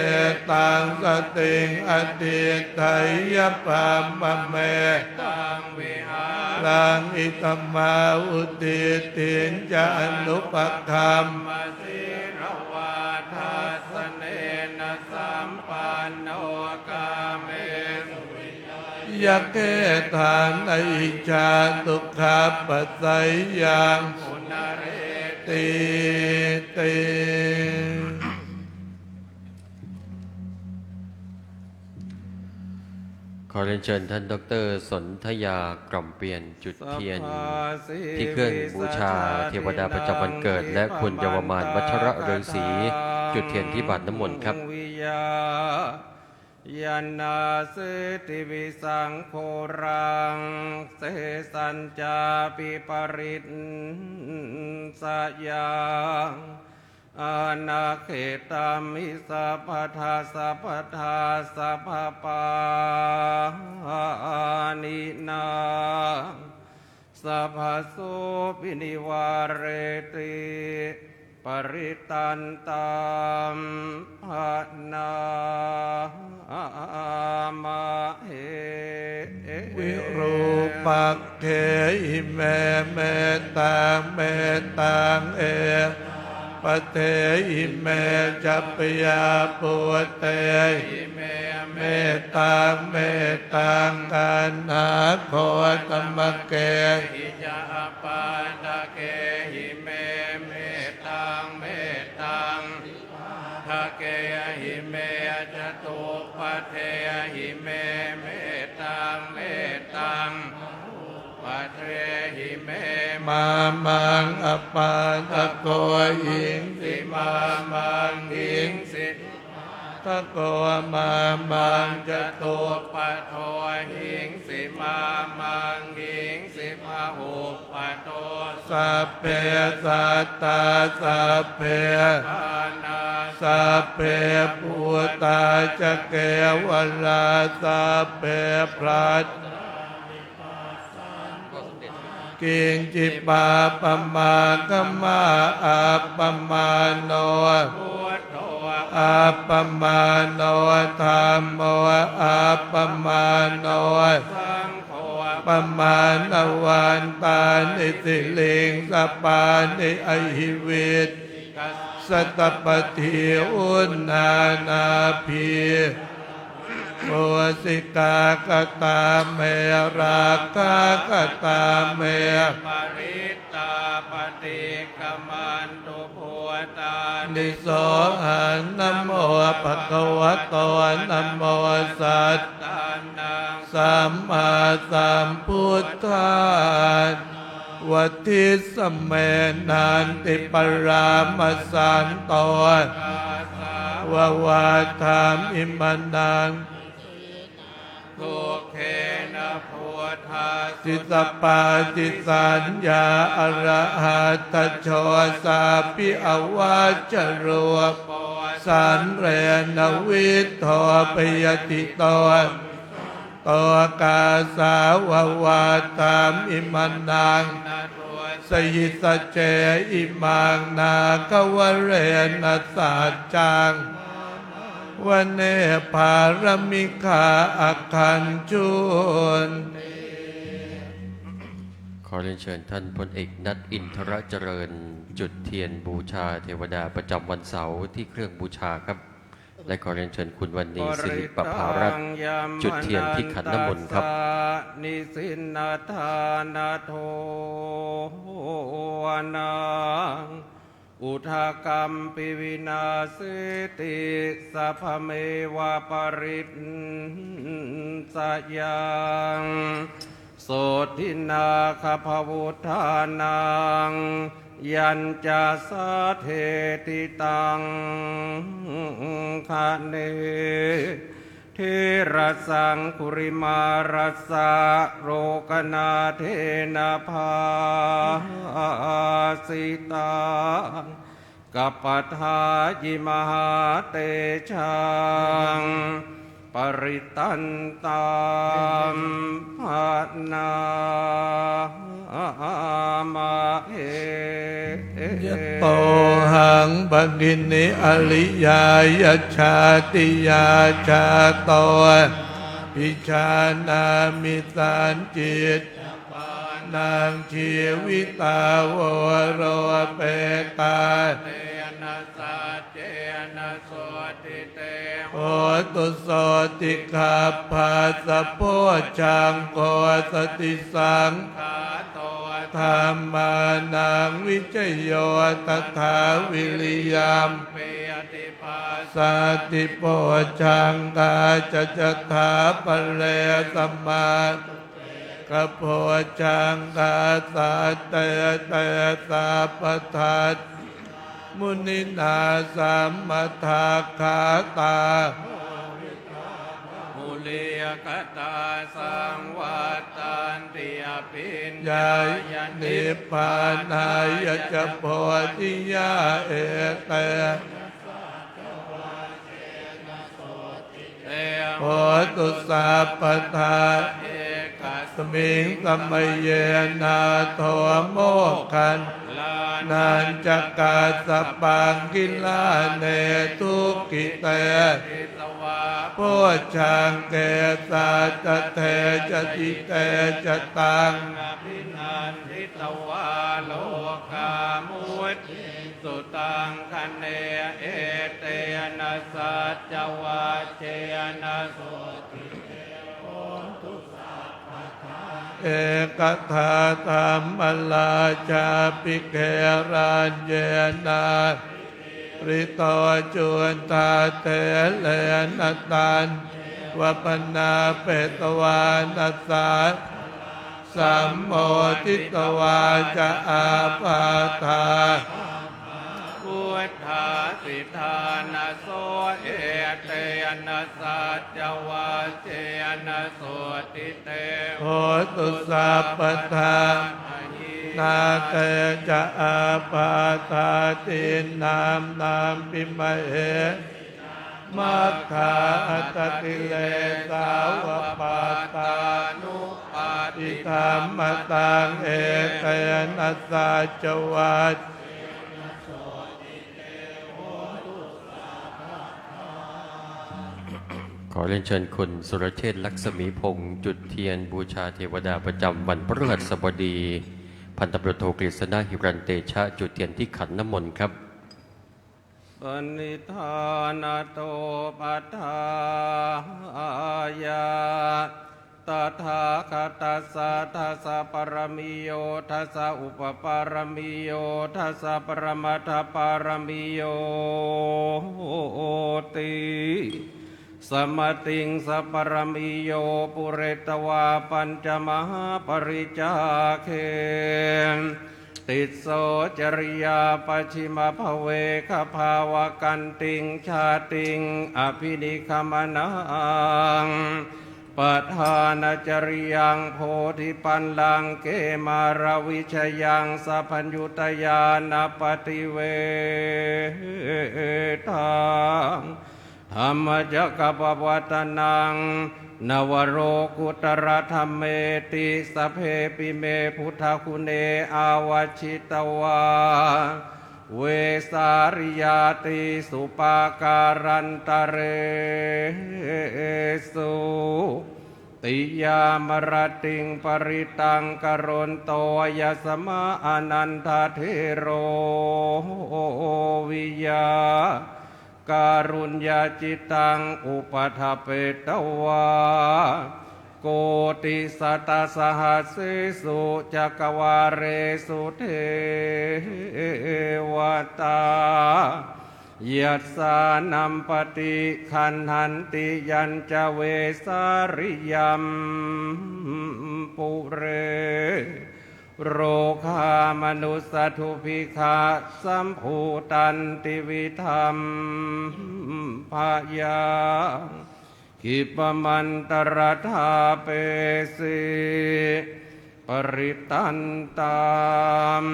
etaṃ satiṃ adhiṭṭheyya, brahmametaṃ vihāraṃ idhamāhu. Diṭṭhiñca anupagamma sīlavā, dassanena sampanno, kāmesu vineyya gedhaṃ, na hi jātu gabbhaseyyaṃ punaretīti. ขอเรียนเชิญท่านดอกเตอร์สนธยากล่อมเปียนจุดเทียนที่เครื่องบูชาเทวดาประจำวันเกิดและคุณเยาวมานวัชระฤาษี จุดเทียนที่บาตรน้ำมนต์ครับ Yanāseti visaṃ ghoraṃ, sesañcāpi parissayaṃ, anaggentāmi sabbadā sabbadā sabbapāṇinaṃ. Sabbasopi nivāreti parittantam bhaṇāma he. Virūpakkhehi me mettaṃ, mettaṃ eka padehi me ca, bhiyā bhūtehi me mettaṃ, mettaṃ kaṇhāgotamakehi ca, apādakehi me mettaṃ, mettaṃ dipādakehi me, catuppadehi me mettaṃ, mettaṃ bahuppadehi me, mā maṃ apādako hiṃsi, mā maṃ hiṃsi dipādako, mā maṃ catuppado hiṃsi, mā maṃ hiṃsi bahupado. Sabbe sattā sabbe pāṇā, sabbe bhūtā ca kevalā, sabbe bhrahmā kiñci pāpamakkhamā. Appamāṇo buddho, appamāṇo dhammo, appamāṇo saṅgho, pamāṇavantāni siriṃsapāni, ahi vicchikā satapadī uṇṇānābhī mūsikā katā me rakkhā katā me parittā paṭikkamantu bhūtāni sohaṃ namo bhagavato namo sattannaṃ sammāsambuddhānaṃ vadisme nanti paramasanto vavatthaṃ imaṃ naṃ dukkhena buddhassi sabbadhi saññā arahattajo sabbi avajja rūpo saḷena vidho bhayatito to kāsā vavatthaṃ imaṃ naṃ sayi sace imaṃ nāgavalena saccaṃ vane pāramikā akhañcun. ขอเรียนเชิญท่านพลเอกนัท อินทรเจริญ จุดเทียนบูชาเทวดาประจำวันเสาร์ที่เครื่องบูชาครับ และขอเรียนเชิญคุณวันนี ศิริประภารัตน์ จุดเทียนที่ขันน้ำมนต์ครับ nisinnathānato vanaṃ udakaṃ pi vināseti sabbameva parissayaṃ. Sotthinā gabbhavudānaṃ yañca saddeti taṅkhaṇe therasaṅgulimālassa lokanathena bhāsitaṃ kappathayi mahātejaṃ parittantaṃ bhaṇāma he. Yatohaṃ bhagini ariyāya jātiyā jāto abhijānāmi sañcit pāṇaṃ jīvitā voropetā tena saccena sotthi te hotu sotthigabbhassa bojjhaṅgo satisaṅkhāto dhammānaṃ vicayo tathā viriyampīti passaddhi bojjhaṅgā ca tathāpare samātapeka bojjhaṅgā sattete sabbadassinā muninā sammadakkhātā bahulīkatā saṃvattanti abhiññāya nibbānāya ca bodhiyā etena saccavajjena sotthi te hotu sabbadā. Ekasmiṃ samaye nātho moggallānañca kassapaṃ gilāne dukkhite disvā bojjhaṅge satta desayi te ca taṃ abhinanditvā rogā mucciṃsu taṅkhaṇe. Etena saccavajjena sotthi te hotu sabbadā. Ekadā dhammarājāpi gelaññenā rito cundattherena taññeva bhaṇāpetvāna sādaraṃ sammoditvā ca ābādhā buddhāsi ṭhānaso. Etena saccavajjena sotthi te hotu sabbadā. Nāge ca ābādhā tiṇṇannampi mahesinaṃ maggāhatakilesāva pattānuppattidhammataṃ. Etena saccavajjena sotthi te hotu sabbadā. ขอเรียนเชิญคุณสุรเชษฐ์ ลักษมีพงษ์ จุดเทียนบูชาเทวดาประจำวันพฤหัสบดี พันตำรวจโทกฤษณะ หิรัญเตชะ จุดเทียนที่ขันน้ำมนต์ครับ Saṇṭhānato paṭṭhāya tathāgatassa dasapāramiyo, dasaupapāramiyo, dasaparamatthapāramiyo ti. Samatiṃsapāramiyo pūretvā pañca mahāparicāge, tisso cariyā pacchimabhave gabbhāvakkantiṃ jātiṃ abhinikkhamanaṃ padhānacariyaṃ bodhipallaṅke māravijayaṃ sabbaññutañāṇappaṭiveditāṃ dhammacakkappavattanaṃ navalokuttaradhammeti sabbepime buddhaguṇe āvajjitvā vesāliyā tīsu pākārantaresu tiyāmarattiṃ parittaṃ karonto āyasmā ānandatthero vijjā kāruññacittaṃ upaṭṭhapetvā koṭisatasahassesu cakkavāḷesu devatā yassāṇaṃ paṭiggaṇhanti yañca vesāliyaṃ pure rogāmanussadubbhikkha sambhūtantividham bhayaṃ khippamantaradhāpesi parittaṃ taṃ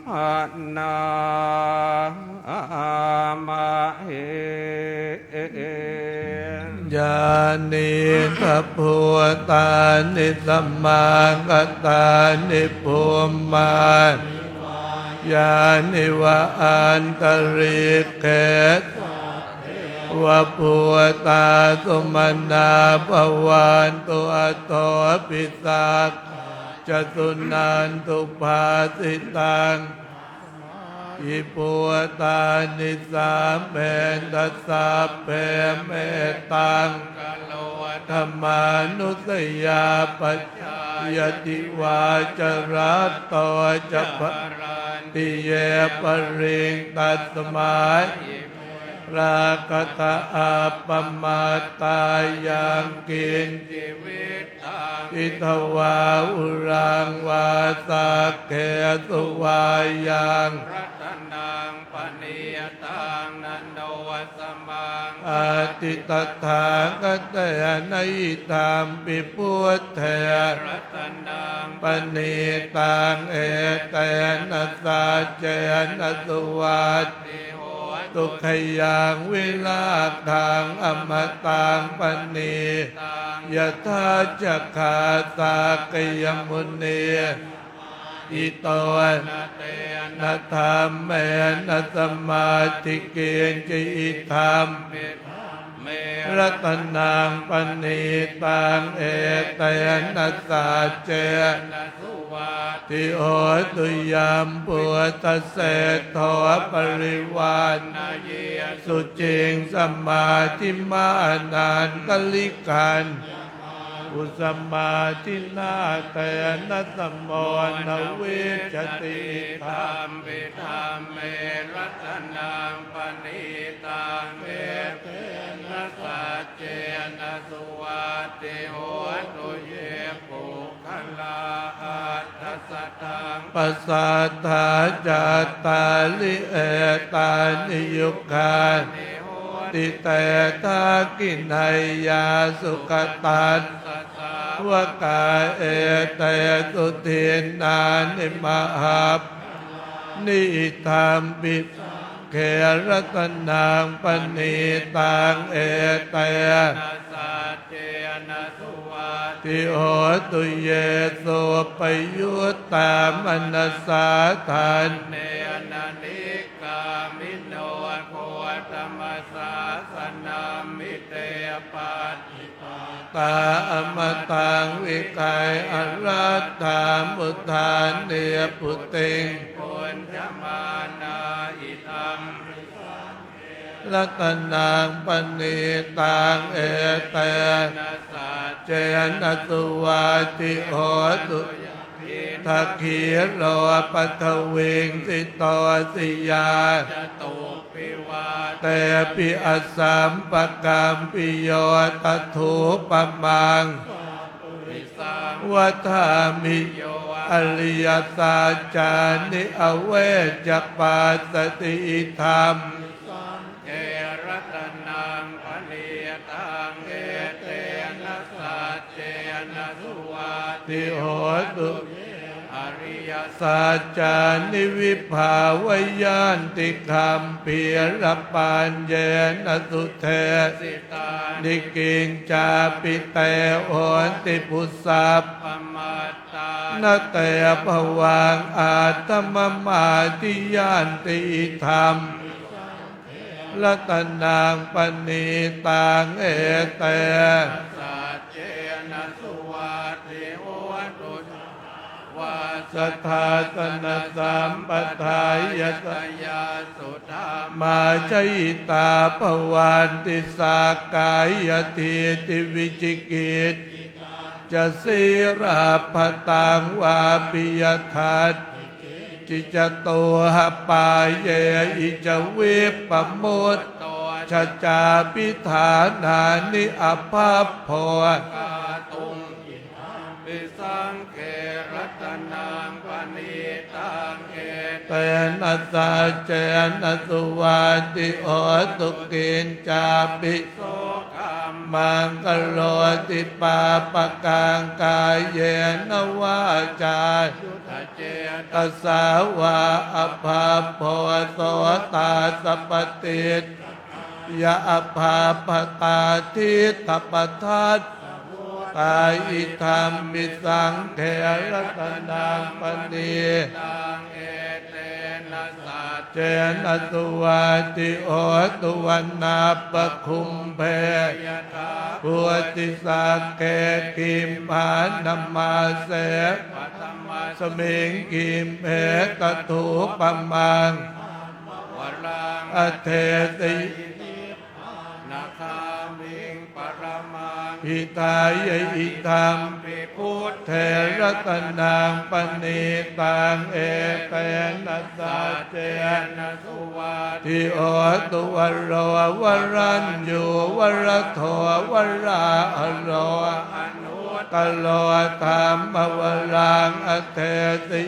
bhaṇāmahe. Yānīdha bhūtāni samāgatāni bhummāni vā yāni va antalikkhe sabbeva bhūtā sumanā bhavantu athopi sakkā ca suṇantu bhāsitaṃ. Hi bhūtāni sabbetha sabbe mettaṃ karotha mānusiyā pajāya divā ca ratto ca balanti ye baliṃ tasmā hi ne rakkhatha appamattā. Yaṃ kiñci vittaṃ idha vā huraṃ vā saggesu vā yaṃ ratanaṃ paṇītaṃ na no samaṃ atthi tathāgatena idampi buddhe ratanaṃ paṇītaṃ etena saccena suvatthi hotu. Khayaṃ virāgaṃ amataṃ paṇītaṃ yadajjhagā sakyamunī samāhito na tena dhammena samatthi kiñci idampi dhamme ratanaṃ paṇītaṃ etena saccena suvatthi hotu. Yam buddhaseṭṭho parivaṇṇayī suciṃ samādhimānantarikaññamāhu samādhinā tena samo na vijjati idampi dhamme ratanaṃ paṇītaṃ etena saccena suvatthi hotu. Ye puggalā aṭṭha sataṃ pasatthā cattāri etāni yugāni honti te dakkhiṇeyyā sugatassa sāvakā etesu dinnāni mahapphalāni idampi saṅghe ratanaṃ paṇītaṃ etena saccena suvatthi hotu. Ye suppayuttā manasā daḷhena nikkāmino gotamasāsanamhi te pattipattā amataṃ vigayha laddhā mudhā nibbutiṃ bhuñjamānā idampi saṅghe ratanaṃ paṇītaṃ, etena saccena suvatthi hotu. Idha khīlo paṭhaviṃ sito siyā, catubbhi vātepi asampakampiyo, tathūpamaṃ vadāmi yo ariyasaccāni, avecca passati. Idampi saṅghe ratanaṃ paṇītaṃ, etena saccena suvatthi hotu. Ariyasaccāni vibhāvayanti, gambhīrapaññena sudesitāni, kiñcāpi te honti bhusappamattā, na te bhavaṃ aṭṭhamamādiyanti. Idampi ratanaṃ paṇītaṃ, etena saccena suvatthi hotu. Sabbadhassanasampadāya, tayassu dhammā jahitā bhavanti, sakkāyadiṭṭhicakkhuppaṭañca sīlabbataṃ vāpi, yadatthi kiñci catūhapāyehi ca, vippamutto ca cābhiṭhānāni abhabbo kātuṃ. Idampi saṅghe ratanaṃ paṇītaṃ, etena saccena suvatthi hotu. Kiñcāpi so kammaṃ karoti pāpakaṃ, kāyena vācāyuda cetasā vā, abhabbo so tassa paṭicca ya abhabbatā diṭṭhapadassa vuttā. Idampi saṅghe ratanaṃ paṇītaṃ, etena saccena suvatthi hotu. Vanappagumbe yathā bodhi sagge, gimhānamāse paṭhamasmiṃ gimhe, tathūpamaṃ varaṃ adesayi nibbānagāmiṃ paramaṃ hidāya. Idampi buddhe ratanaṃ paṇītaṃ, etena saccena suvatthi hotu. Varo varaññū varado varāharo, anuttaro dhammavaraṃ adesayi.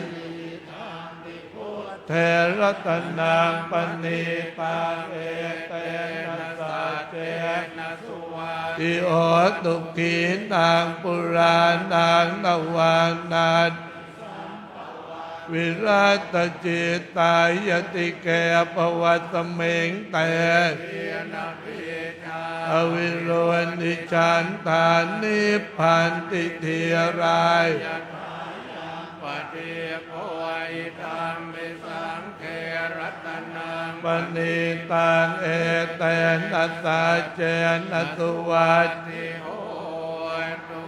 Idampi buddhe ratanaṃ paṇītaṃ, etena saccena suvatthi hotu. Khīṇaṃ purāṇaṃ navaṃ natthi sambhavaṃ, virattacittāyatike bhavasmiṃ te khīṇabījā avirūḷhichandā, nibbanti dhīrā yathāyampadīpo. Idampi saṅghe ratanaṃ paṇītaṃ, etena saccena suvatthi hotu.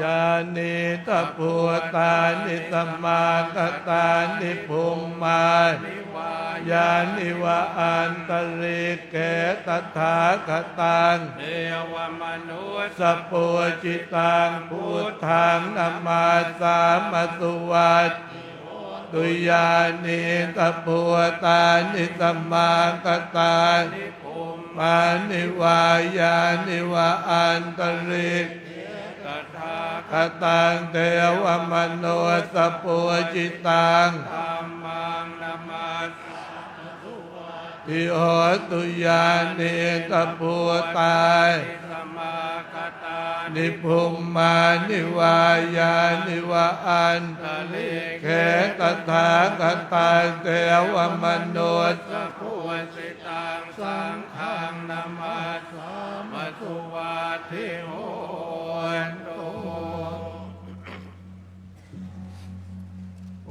Yānīdha bhūtāni samāgatāni, bhummāni vā yāni va antalikkhe, tathāgataṃ devamanussapūjitaṃ, buddhaṃ namassāma suvatthi hotu. Yānīdha bhūtāni samāgatāni, bhummāni vā yāni va antalikkhe, tathāgataṃ devamanussapūjitaṃ, dhammaṃ namassāma suvatthi hotu. Yānīdha bhūtāni samāgatāni, bhummāni vā yāni va antalikkhe, tathāgataṃ devamanussapūjitaṃ, saṅghaṃ namassāma suvatthi hotu.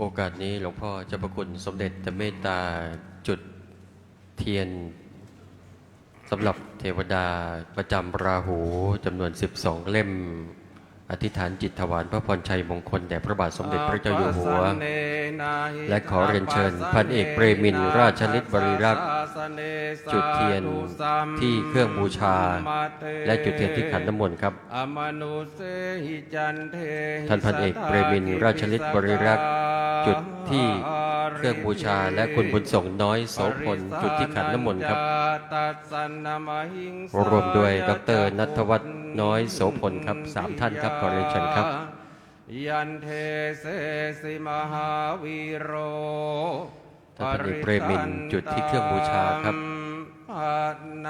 โอกาสนี้หลวงพ่อเจ้าพระคุณสมเด็จจะเมตตาจุดเทียนสำหรับเทวดาประจำราหูจำนวน สิบสอง เล่ม อธิษฐานจิตถวายพระพรชัยมงคลแด่พระบาทสมเด็จพระเจ้าอยู่หัว และขอเรียนเชิญพันเอกเปรมินทร์ ราชฤทธิ์บริรักษ์ จุดเทียนที่เครื่องบูชา และจุดเทียนที่ขันน้ำมนต์ครับ ท่านพันเอกเปรมินทร์ ราชฤทธิ์บริรักษ์ จุดที่เครื่องบูชา และคุณบุญส่งน้อยโสพล จุดที่ขันน้ำมนต์ครับ ร่วมด้วยดอกเตอร์ณัฐวัฒน์น้อยโสพลครับ สามท่านครับ ขอเรียนเชิญครับ Yantesesi mahāvīro ท่านพันเอกเปรมินทร์ จุดที่เครื่องบูชาครับ parittaṃ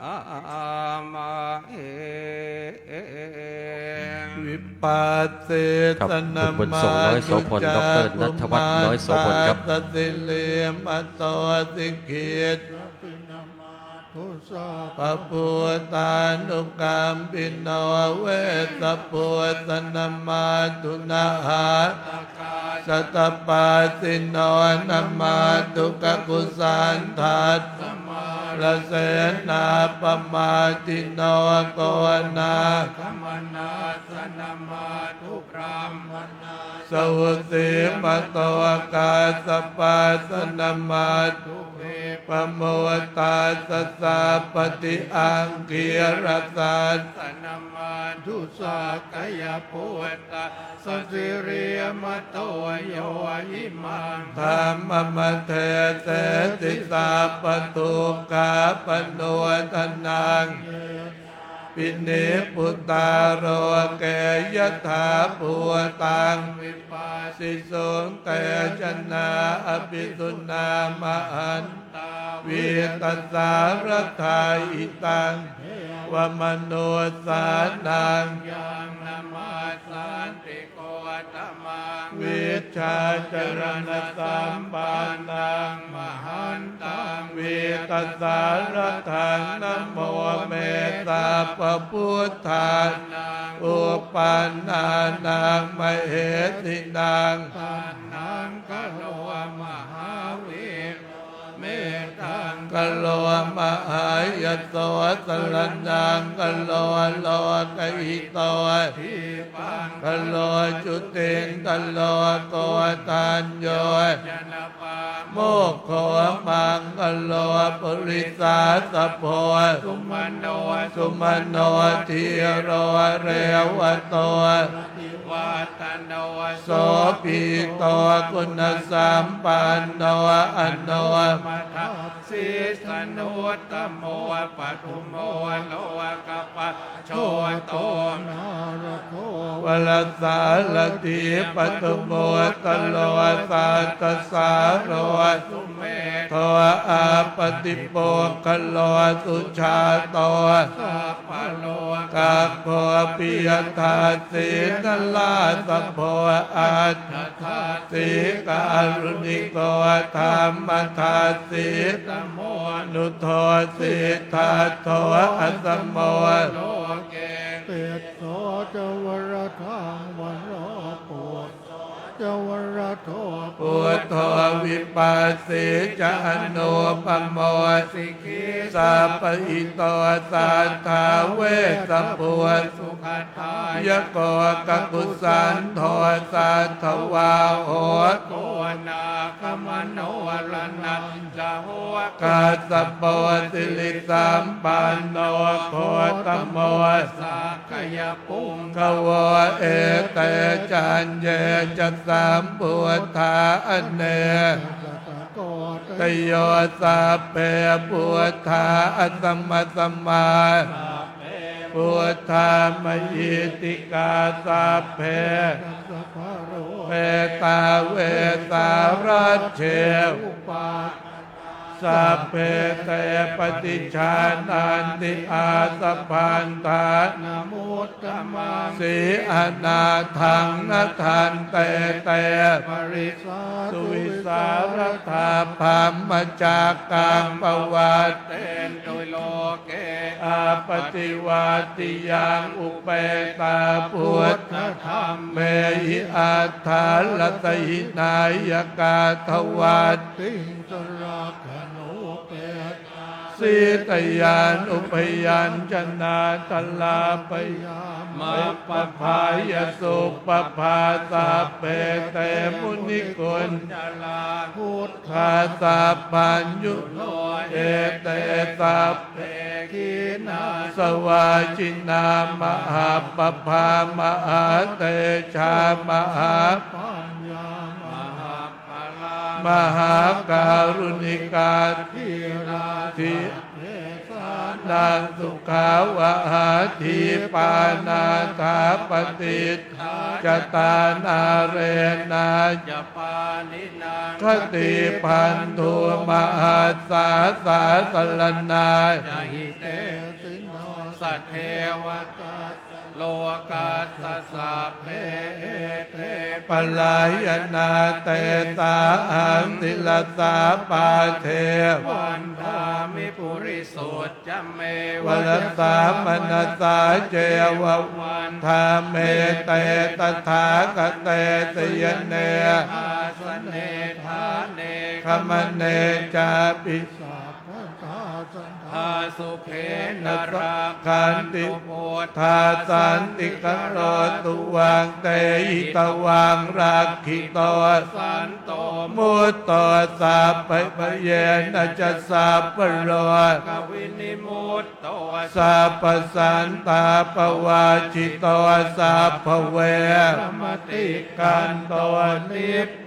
bhaṇāma he. ครับ คุณบุญส่งน้อยโสพล ดอกเตอร์ณัฐวัฒน์น้อยโสพลครับ Vippassissa namaddho cātummahāsayassa sirīmato sikhī sabbapūtānukampino vessabhussa namatthu nā ātakā sattappāsino namatthu kakusandhassa mārasenā pamātino konāgamanassa namatthu brāhmaṇassa vusīmato kassapassa namatthu vippamuttassa sabbadhi aṅgīrasassa namatthu sakyaputtassa sirīmato yo imaṃ dhammamadesesi sabbadukkhāpanūdanaṃ. Ye cāpi nibbutā loke yathābhūtaṃ vipassisuṃ, te janā apisuṇā mahantā vītasāradā. Hitaṃ devamanussānaṃ yaṃ namassanti gotaṃ vijjācaraṇasampannaṃ mahantaṃ vītasāradā. Namo me sabbabuddhānaṃ uppannānaṃ mahesinaṃ. Taṇhaṅkaro mahāvīro, metthaṅkaro mahāyaso, saraṇaṅkaro lokahito, dīpaṅkaro jutindharo, koṇḍañño janapāmokkho, maṅgalo purisāsabho, sumano sumano dhīro, revato rativaḍḍhano, sobhito guṇasampanno, ano madassi januttamo, padumo lokapā jo, to nārado varasārathī, padumu taro satta sāro, sumedho āpati puggalo, sujāto sabbalokaggo, piyadassī narāsabho, atthadassī kāruṇiko, dhammadassi tamo nudo, siddhattho asamo loke, tisso ca varadaṃ varo, putto ca varado buddho, vipassī ca anūpamo, sikhī sabbahito satthā, vessabhū sukhadāyako, kakusandho satthavāho, koṇāgamano raṇañjaho, kassapo sirisampanno, gotamo sakyapuṅgavo, ete caññe ca sambuddhā ane tayo, sabbe buddhā asamasmā, sabbe buddhā mahiddhikā, sabbe sabbe te paṭicchānanti āsabhaṃ, sī anāthaṃ nadanti te, parisā suvīsāradā, brahmacakkaṃ pavattiṃ loke appaṭivattiyaṃ, upetā buddhadhammehi atthaladdhahīnāyakā, dvattiṃ ca rakkhaṇope sītayānubyañjanātarāpayāmappabhāya suppabhā sabbe te munikuñjalā buddhā sabbaññuno ete sabbe khīṇāsavā jinā mahāppabhā mahātejā mahāpaññā mahābbalā mahākāruṇikā dhīrā sabbe jānaṃ sukhā vahā dīpā nātā paṭiṭṭhā ca tā nālena ca pāṇinā khatibandhu mahassā sāsaraṇā ca hitesino sadevatassa lokassa sabbe ete parāyanā tesāhaṃ sirasā pāde vandāmi purisu ca me vacasā manasā ceva vandāmete tathāgate sayane āsane ṭhāne gamane cāpi sabbadā sadā sukhena rakkhantu buddhā santiṃ karotu vang te hitvāng rakkhito santo mutto sabbabhayena ca sabbarogavinimutto sabbasantāpavajjito sabbaveramatikkanto nibbuto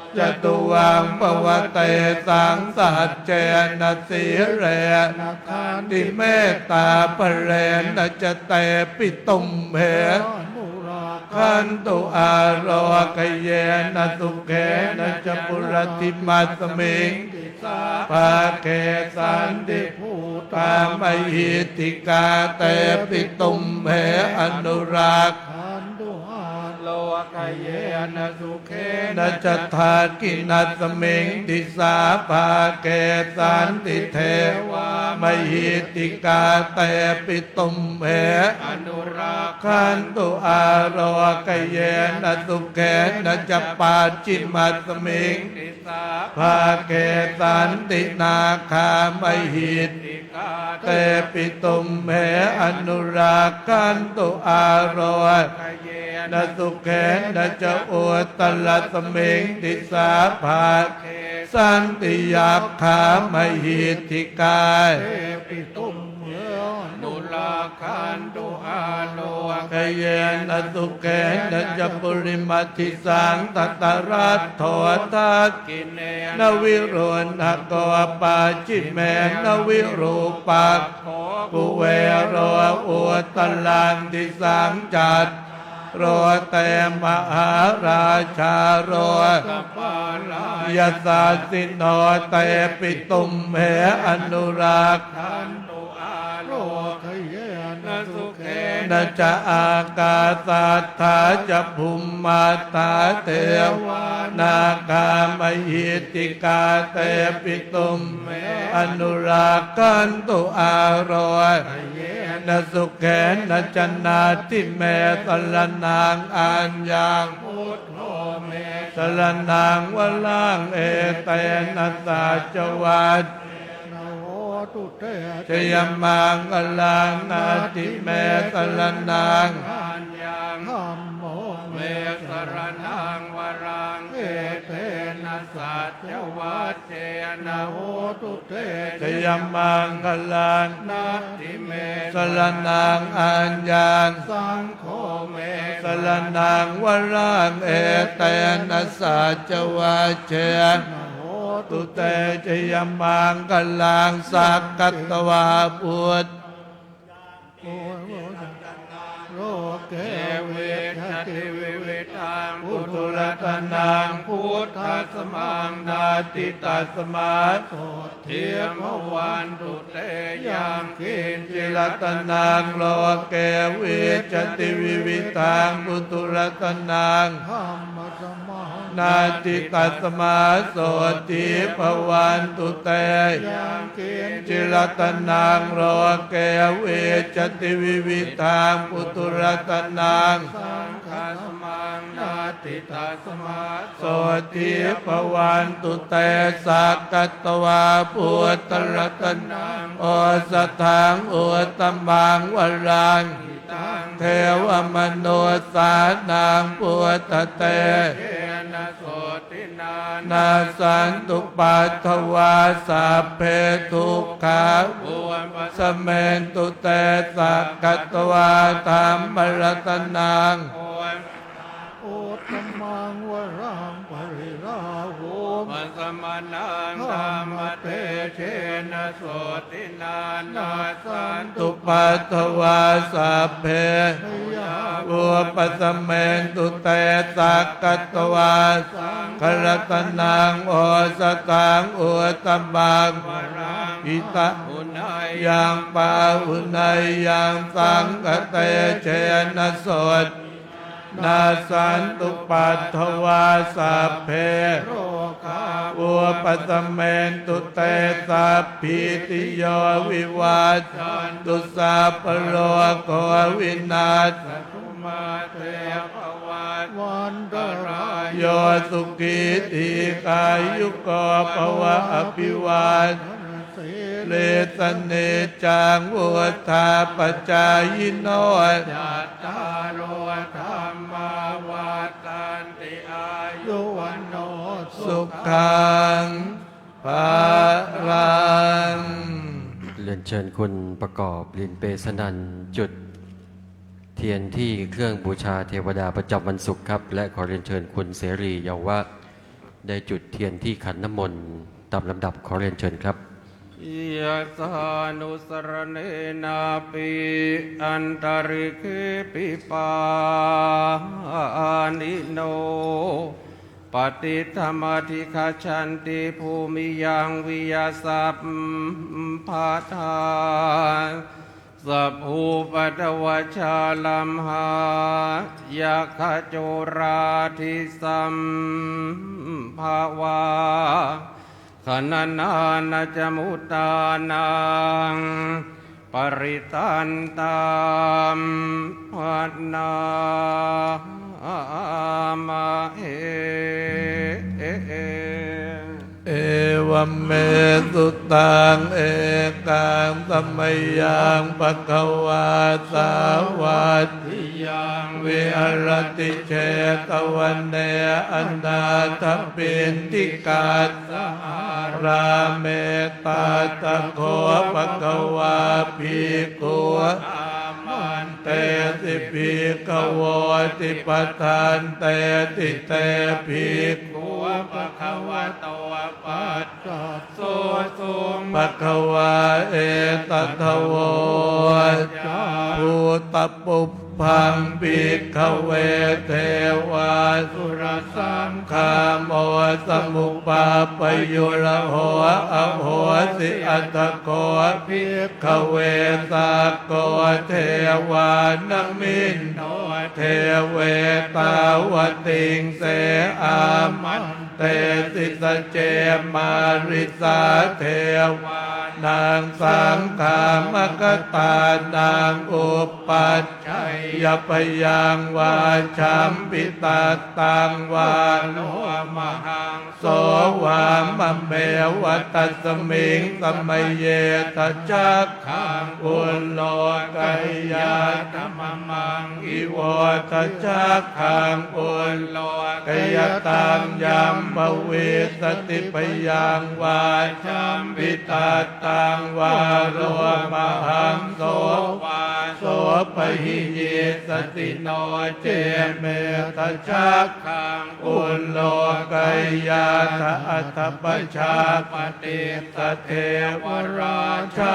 ca tuvaṃ bhava tesaṃ saccena sīlena khantimettābalena ca tepi tumhe anurakkhantu ārogyena sukhena ca buddhadimasmiṃ disā bhāge santi bhūtā mahiddhikā tepi tumhe anurakkhantu ārogyena sukhena ca dakkhiṇasmiṃ disā bhāge santi devā mahiddhikā tepi tumhe anurakkhantu ārogyena sukhena ca pacchimasmiṃ disā bhāge santi nāgā mahiddhikā tepi tumhe anurakkhantu ārogyena sukhena ca uttarasmiṃ disā bhāge santi yakkhā mahiddhikā tepi tumhe anurakkhantu ārogyena sukhena ca purimadisaṃ dhataraṭṭho dakkhiṇena viruḷhako pacchimena virūpakkho kuvero uttaraṃ disaṃ cattāro te mahārājā lokapālā yasassino tepi tumhe anurakkhantu ārogyena sukhena ca ākāsaṭṭhā ca bhummaṭṭhā devā nāgā mahiddhikā tepi tumhe anurakkhantu ārogyena sukhena ca. Natthi me saraṇaṃ aññaṃ buddho me saraṇaṃ varaṃ etena saccavajjena hotu te jayamaṅgalaṃ. Natthi me saraṇaṃ aññaṃ dhammo me saraṇaṃ varaṃ etena saccavajjena hotu te jayamaṅgalaṃ. Natthi me saraṇaṃ aññaṃ saṅgho me saraṇaṃ varaṃ etena saccavajjena hotu te jayamaṅgalaṃ. Sakkatvā buddhaṃ loke vijjati vividhaṃ puthuratanaṃ buddhasamaṃ natthi tasmā sotthī bhavantu te. Yaṅkiñci ratanaṃ loke vijjati vividhaṃ puthuratanaṃ dhammasamaṃ natthi tasmā sotthī bhavantu te. Yaṅkiñci ratanaṃ loke vijjati vividhaṃ puthu ratanaṃ saṅghasamaṃ natthi tasmā sotthī bhavantu te. Sakkatvā buddharatanaṃ osathaṃ uttamaṃ varaṃ hitaṃ devamanussānaṃ buddhatejena sotthinā nassantupaddavā sabbe dukkhā vūpasamentu te. Sakkatvā dhammaratanaṃ uttamaṃ varaṃ pariḷāhūpasamanaṃ dhammatejena sotthinā nassantupaddavā sabbe bhayā vūpasamentu te. Sakkatvā saṅgharatanaṃ osathaṃ uttamaṃ varaṃ hita huneyyaṃ pāhuneyyaṃ saṅghatejena sotthinā nassantupaddavā sabbe rogā vūpasamentu te. Sabbītiyo vivajjantu sabbarogo vinassatu mā te bhavatvantarāyo sukhī dīghāyuko bhava. Abhivādanasīlissa niccaṃ vuḍḍhāpacāyino cattāro dhammā vaḍḍhanti āyu vaṇṇo sukhaṃ balaṃ. เรียนเชิญคุณประกอบ ลินเปสนันท์ จุดเทียนที่เครื่องบูชาเทวดาประจำวันศุกร์ครับ และขอเรียนเชิญคุณเสรีเยาวะ ได้จุดเทียนที่ขันน้ำมนต์ตามลำดับ ขอเรียนเชิญครับ Yasānussaraṇena pi antalikkhe pi pāṇino patiṭṭham adhigacchanti bhūmiyaṃ viyasabbadā. Sabbupaddavajālam hā yakkhacūḷā disambhavā. Gaṇanā ca muttānaṃ parittaṃ taṃ bhaṇāma he. Evaṃ me sutaṃ. Ekaṃ samayaṃ bhagavā sāvatthiyaṃ viharati jetavane anāthapiṇḍikassa ārāme. Tatra kho bhagavā bhikkhū āmantesi bhikkhavoti. Bhadanteti te bhikkhū bhagavato paccassosuṃ. Bhagavā etadavoca. Bhūtapubbaṃ bhikkhave devā surasaṅgāmo samupapayuḷho ahosi. Atha kho bhikkhave sakko devānaminno deve tāvatiṃse āmantesi. Sace mārisā devānaṃ saṅghamakatānaṃ uppajjeyya bhayaṃ vā champittattaṃ vā lomahaṃ so vā mameva. Tasmiṃ samaye dasakkhaṃ ullokayāthamamaṃ ivo. Dasakkhaṃ ullokayataṃ yam bhavissati bhayaṃ vā champittattaṃ vā lomahaṃ so vā so bahiyissati. No ce me dasakkhaṃ ullokayātha atha pajāpatiṃ tatheva rājassa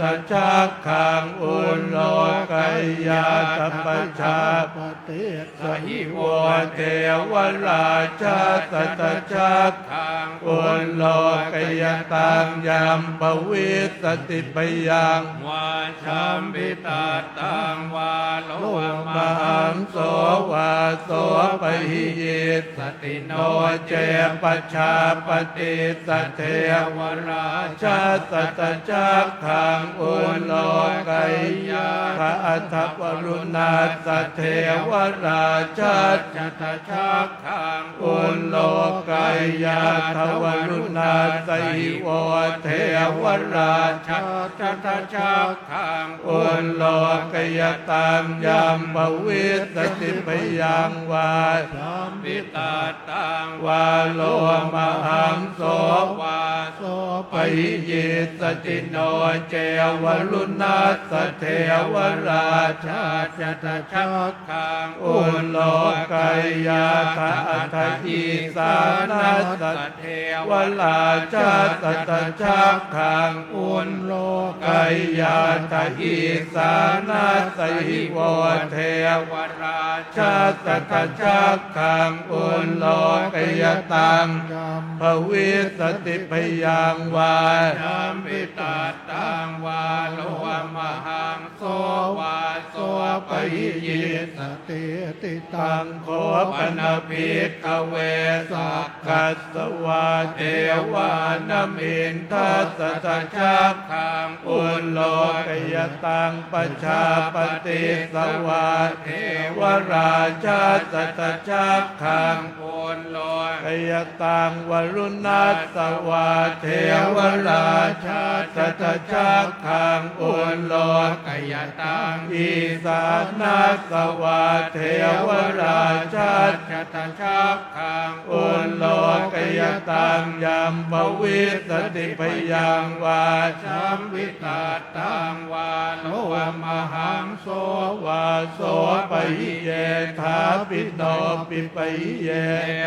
dasakkhaṃ ullokayātha pajāpatiṃ sahivo devarājassa dasakkhaṃ ullokayataṃ yam bhavissati bhayaṃ vā champittattaṃ taṃ vā lomahaṃso vā so pahīyissati, no ce pajāpati sadevārājassa dasacakkhaṃ ullokayātha, atha varuṇassa devarājassa dasacakkhaṃ ullokayātha, varuṇassahi vo devarājassa dasacakkhaṃ ullokayataṃ, yaṃ bhavissati bhayaṃ vā sampittattaṃ vā lomahaṃso vā so pahīyissati, no ce varuṇassa devarājassa dasacakkhaṃ ullokayātha, atha īsāṇassa devarājassa dasacakkhaṃ ullokayātha, īsāṇassahi vo devarājassa dasacakkhaṃ ullokayataṃ, yaṃ bhavissati bhayaṃ vā sampittattaṃ vā lomahaṃ so vā so pahīyissati. Taṃ kho pana bhikkhave sakkas- -svā devānamindassadasacakkhaṃ ullokayataṃ, pajāpatissavā devarājassa dasacakkhaṃ ullokayataṃ, varuṇassavā devarājassa dasacakkhaṃ ullokayataṃ, īsāṇassavā devarājassa dasacakkhaṃ ullokayataṃ, yaṃ bhavissati bhayaṃ vā sampittattaṃ vā lomahaṃso vā so pahīye, thāpi no pi pahīye,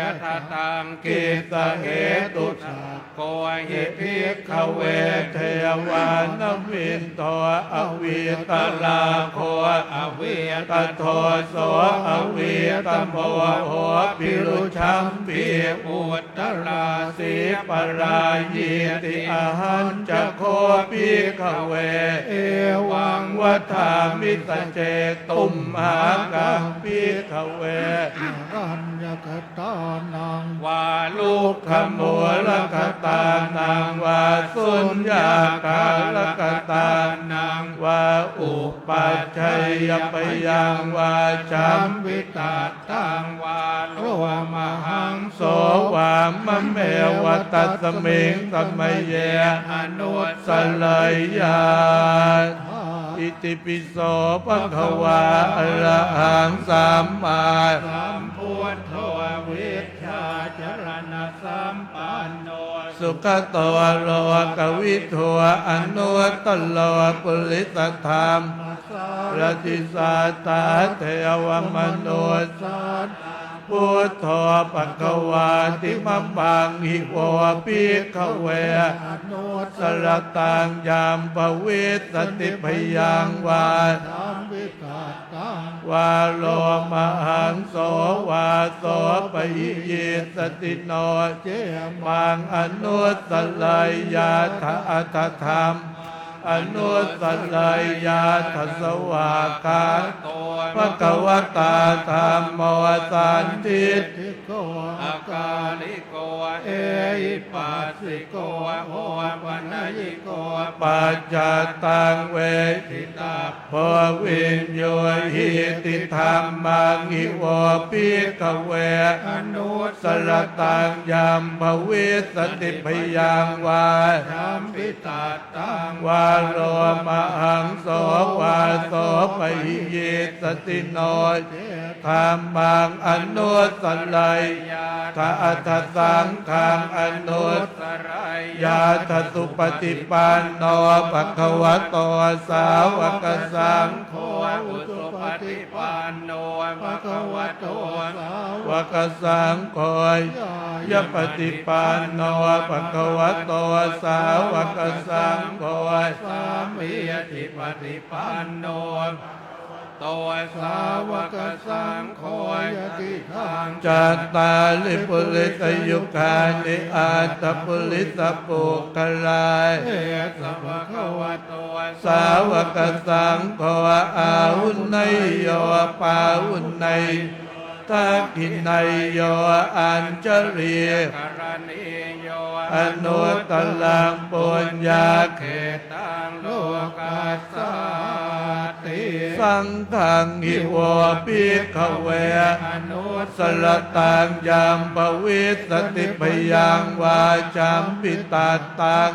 atha taṃ kissa hetu. Sakko hi bhikkhave devānamindo avītarāgo avītadoso avītamoho virūḷhambī uttarāsī parāyīti. Ahañca kho bhikkhave evaṃ vadāmi. Sace tumhākaṃ bhikkhave araññaka- -tānaṃ vā rukkhamūlagaddhānaṃ vā suññāgāragaddhānaṃ vā uppajjeyya bhayaṃ vā sampittattaṃ vā lomahaṃso vā mameva tasmiṃ samaye anussareyya. Itipi so bhagavā arahaṃ sammāsambuddho vijjācaraṇasampanno sugato lokavidū anuttaro purisadammasārathi satthā devamanussānaṃ buddho bhagavāti. Mamaṃ hi vo bhikkhave anussarattaṃ yaṃ bhavissati bhayaṃ vā sampittattaṃ vā lomahaṃso vā so pahīyissati, no ce maṃ anussareyya. Atha dhammā- -maṃ anussareyya. Atha svākkhāto bhagavatā dhammo sandiṭṭhiko akāliko ehipassiko opanayiko paccattaṃ veditabbo viññūhīti. Dhammaṃ hi vo bhikkhave anussarattaṃ yaṃ bhavissati bhayaṃ vā sampittattaṃ vā lomahaṃso vā so pahīyissati, no ce dhammaṃ anussareyya. Atha saṅghaṃ anussareyya. Atha supaṭipanno bhagavato sāvakasaṅgho, ujupaṭipanno bhagavato sāvakasaṅgho, ñāyapaṭipanno bhagavato sāvakasaṅgho, sāmīcipaṭipanno bhagavato to sāvakasaṅgho yadidaṃ cattāri purisayugāni aṭṭha purisapuggalā, esa bhagavato sāvakasaṅgho āhuneyyo pāhuneyyo dakkhiṇeyyo añjalikaraṇīyo anuttaraṃ puññakkhettaṃ lokassāti. Saṅghaṃ hi vo bhikkhave anussarattaṃ yaṃ bhavissati bhayaṃ vā champittattaṃ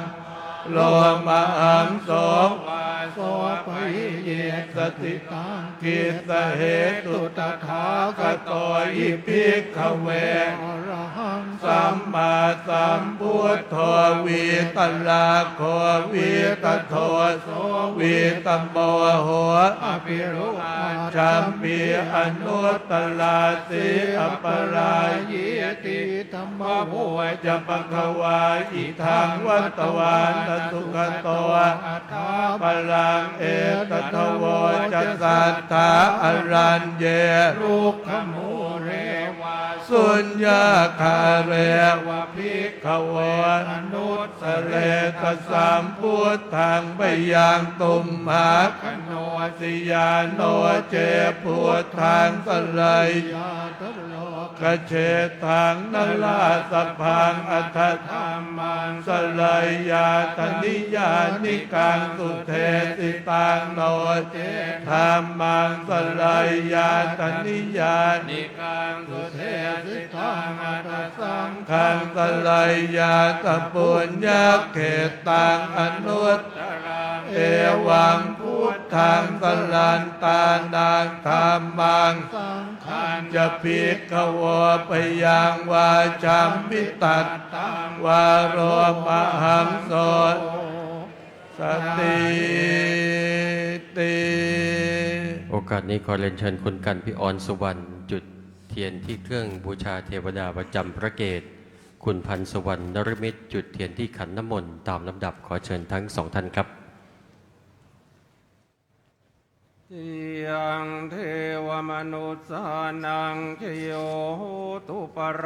lomahaṃso vā so pahiññissati taṃ kissa hetu tathāgato hi bhikkhave arahaṃ sammāsambuddho vītarāgo vītadoso vītamoho abhirūpā champi anuttarā sī aparājīti. Dhammo ca bhagavā idaṃ vatvāna sugato athāparaṃ etadavoca satthā araññe rukkhamūle vā suññāgāre va bhikkhavo anussaretha sambuddhaṃ bhayaṃ tumhāgaṇo siyā no ce buddhaṃ sarayyātha lokajjhettaṃ narāsabhaṃ atha dhammaṃ sarayyātha niyyānikaṃ sudesitaṃ no ce dhammaṃ sarayyātha niyyānikaṃ sudesitaṃ atha saṅghaṃ sarayyātha puññakkhettaṃ anuttaraṃ evaṃ buddhaṃ sarantānaṃ dhammaṃ saṅghañca bhikkhavo bhayaṃ vā champittattaṃ vā lomahaṃso sati. โอกาสนี้ขอเรียนเชิญคุณกันพิออนสุวรรณ จุดเทียนที่เครื่องบูชาเทวดาประจำพระเกศ คุณพันธ์สุวรรณนฤมิต จุดเทียนที่ขันน้ำมนต์ตามลำดับ ขอเชิญทั้งสองท่านครับ Yaṃ devamanussānaṃ jayo hotu parājito.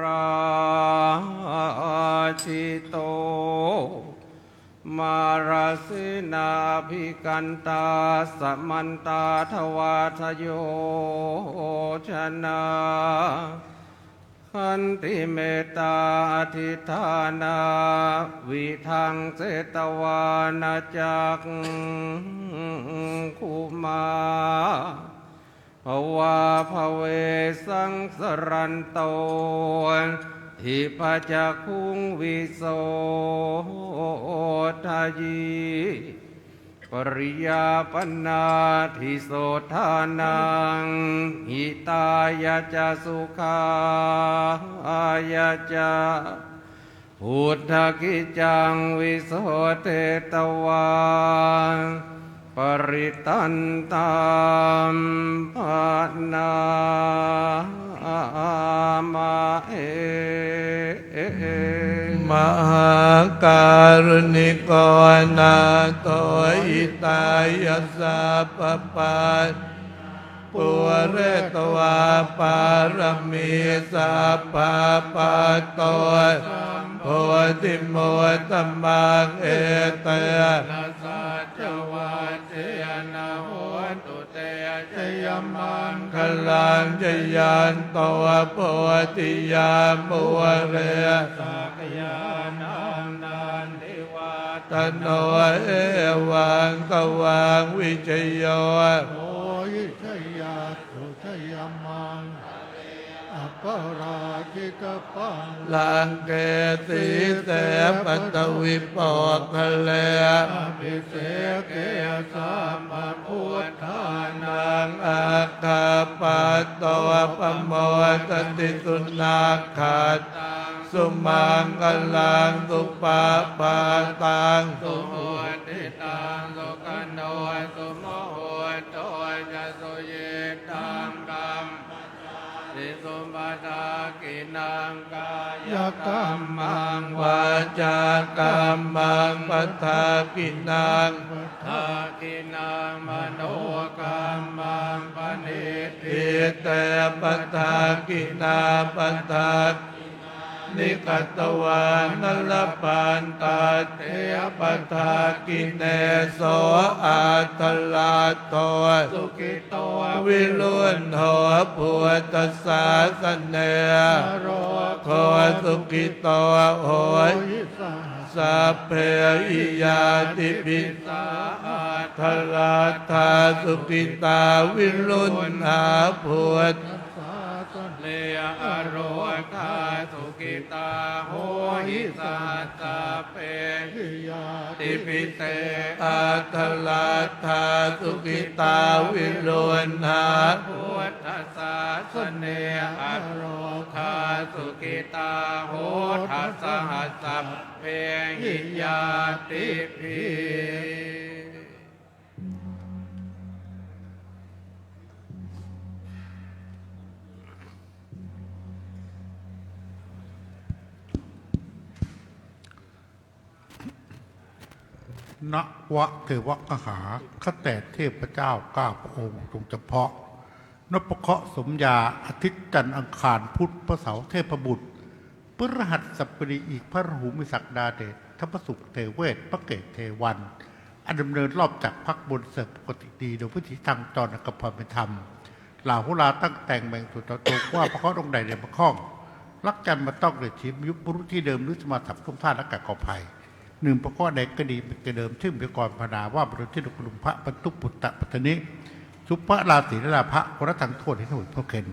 Mārasenā abhikkantā samantā dvādayojanā. Khantimettāadhiṭṭhānā viraṃ cetvāna cakkhumā. Bhavābhavesaṃ saranto dibbacakkhuṃ visuddhajī. Paññāpadādisotthānaṃ hitāya ca sukhāya ca. Uddhakiccāṃ visuddhetvā parittantam bhaṇāma he. Mahākāruṇiko nātho hitāya sabbapāṇinaṃ pūretvā pāramī sabbā patto sambodhimuttamaṃ etena saccavajjena hotu te jayamaṅgalaṃ. Jayanto bodhiyā mūle sakyānaṃ nandivaḍḍhano evaṃ tvaṃ vijayo hohi jayassu jayamaṅgale aparājitapallaṅke sīse paṭhavipokkhare abhiseke sabbabuddhānaṃ aggappatto pamodati. Sunakkhattaṃ sumaṅgalaṃ supabhātaṃ suhuṭṭhitaṃ sukhaṇo sumuhutto ca suyiṭṭhaṃ brahma padakkhiṇaṃ kāyakammaṃ vācākammaṃ padakkhiṇaṃ padakkhiṇaṃ manokammaṃ te padakkhiṇā padakkhiṇāni katvāna labhantatthe padakkhiṇe. So atthaladdho sukhito viruḷho buddhasāsane, arogo sukhito hohi saha sabbehi ñātibhi. Sā atthaladdhā sukhitā viruḷhā buddhasāsane, arogā sukhitā hohi saha sabbehi ñātibhi. Te atthaladdhā sukhitā viruḷhā buddhasāsane, arogā sukhitā hotha saha sabbehi ñātibhi. นวะ เทวกหา ข้าแต่เทพเจ้าเก้าพระองค์จงเฉพาะ นพเคราะห์สมญา อาทิตย์จันทร์อังคารพุธพระเสาร์เทพบุตร พฤหัสบดีอีกพระราหูมีศักดาเดช ทัพพระศุกร์เทเวศ พระเกศเทวัน อันดำเนินรอบจักรพรรคบนเสริมปกติดี โดยวิถีทางจรอันกำพร้อมเป็นธรรม เหล่าโหราตั้งแต่งแบ่งส่วนเจาะจงว่าพระเคราะห์ดวงใดเดินมาข้อง ลักจันทร์มาต้องเรดถี มายุบมนุษย์ที่เดิม หรือสมาสับท่วงท่าและแก่กอไผ่ หนึ่ง พระเคราะห์ใดก็ดี เป็นเกณฑ์เดิมที่มีกรพนาว่าบริวารที่ดวงกลุ่มพระบรรทุกปุตตะปัตตนิ สุภะราศีและลาภะ คนละทั้งโทษให้ทั้งหมดพวกเข็น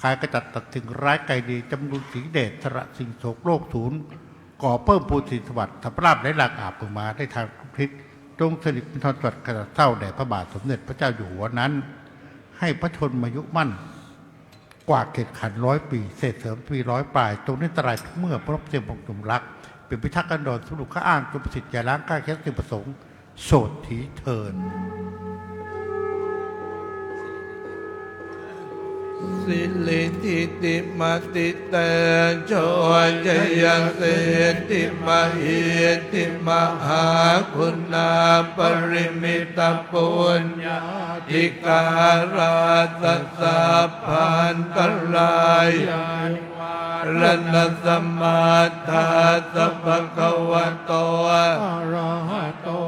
ขายกระจัดตัดสิ่งร้ายกายดี จำนวนสีเดชสละสิ่งโศกโรคศูนย์ ก่อเพิ่มพูนสิริสวัสดิ์ ทรัพย์ลาภไหลหลั่งอาบลงมาได้ทางทุกทิศ จงสถิตเป็นทอนสวัสดิ์ขจัดเศร้าแด่พระบาทสมเด็จพระเจ้าอยู่หัวนั้น ให้พระชนมายุมั่น กว่าเกณฑ์ขันร้อยปี เศษเสริมปีร้อยปลาย จงนิรันดร์ทุกเมื่อ พระนพเทพองค์จงรัก เป็นพิทักษ์กันดร สมุขอ้าง จงประสิทธิ์อย่าล้าง กล้าแค้นสิ่งประสงค์ โสตถีเทิน Siridhitimatitejojayasiddhimahiddhimahāguṇāparimitapuññādhikārassa sabbantarāyanivaranasamaggassa bhagavato arahato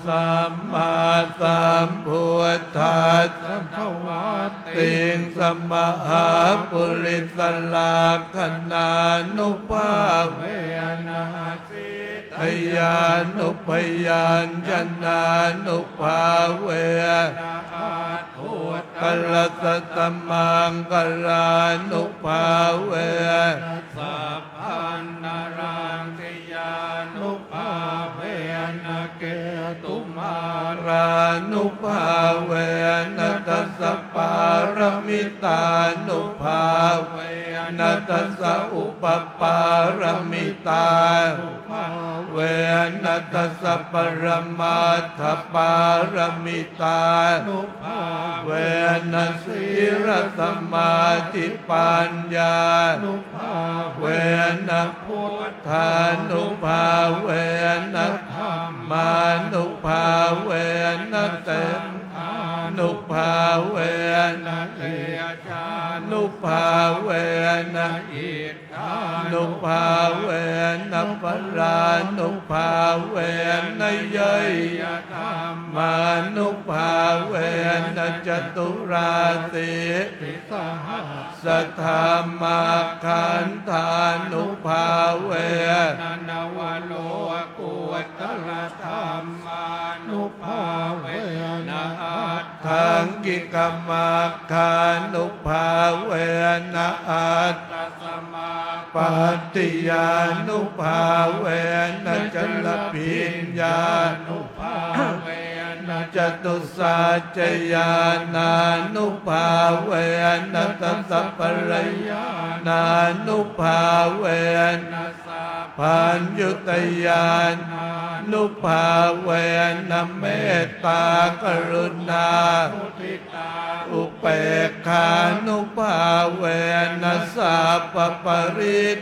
sammāsambuddhassa dvattiṃsamahāpurisalakkhaṇānubhāvena sītyānubyañjanānubhāvena aṭṭhuttarasatamaṅgalānubhāvena sabbanaraṃ siyānubhāvena ketumālānubhāvena dasapāramitānubhāvena dasaupapāramitānubhāvena dasaparamatthapāramitānu bhāvena sīlasamādhipaññānubhāvena buddhānubhāvena dhammānubhāvena saṅghānubhāvena tejānubhāvena id ānubhāvena balānubhāvena ñeyyadhammānubhāvena caturāsītisahassadhammakkhandhānubhāvena navalokuttaradhammānubhāvena aṭṭhaṅgikamaggānubhāvena aṭṭha samapattiñānubhāvena chaḷabhiññānubhāvena catusaccañāṇānubhāvena dasabalañāṇānubhāvena sabbaññutañāṇānubhāvena mettākaruṇāmuditāupekkhānubhāvena sabbaparit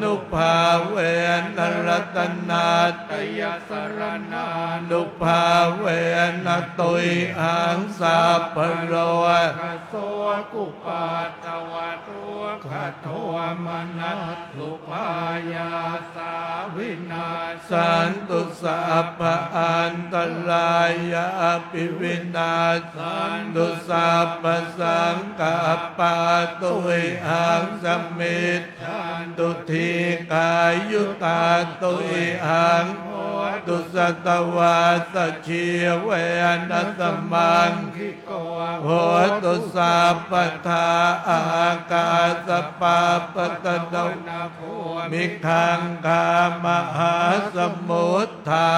nubhāvena ratanattayasaraṇānubhāvena tuyhaṃ sabbarogasokupaddavadukkhadomanassupāyāsā vinassantu sabbaantarāyāpi vinassantu sabbasaṅkappā tuyhaṃ samijjhantu dīghāyutā tuyhaṃ hotu satavassajīvena samaṅgiko hotu sabbadā. Ākāsapabbatato vanabhūmigaṅgāmahāsamuddā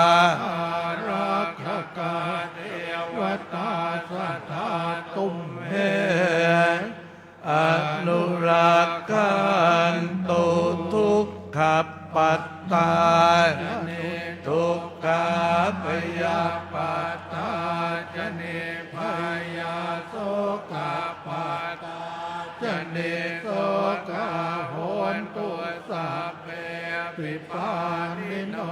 ārakkhakā devatā sadā tumhe anurakkhantu. Dukkhappattā ca niddukkhā bhayappattā ca nibbhayā sokappattā ca nissokā hontu sabbepi pāṇino.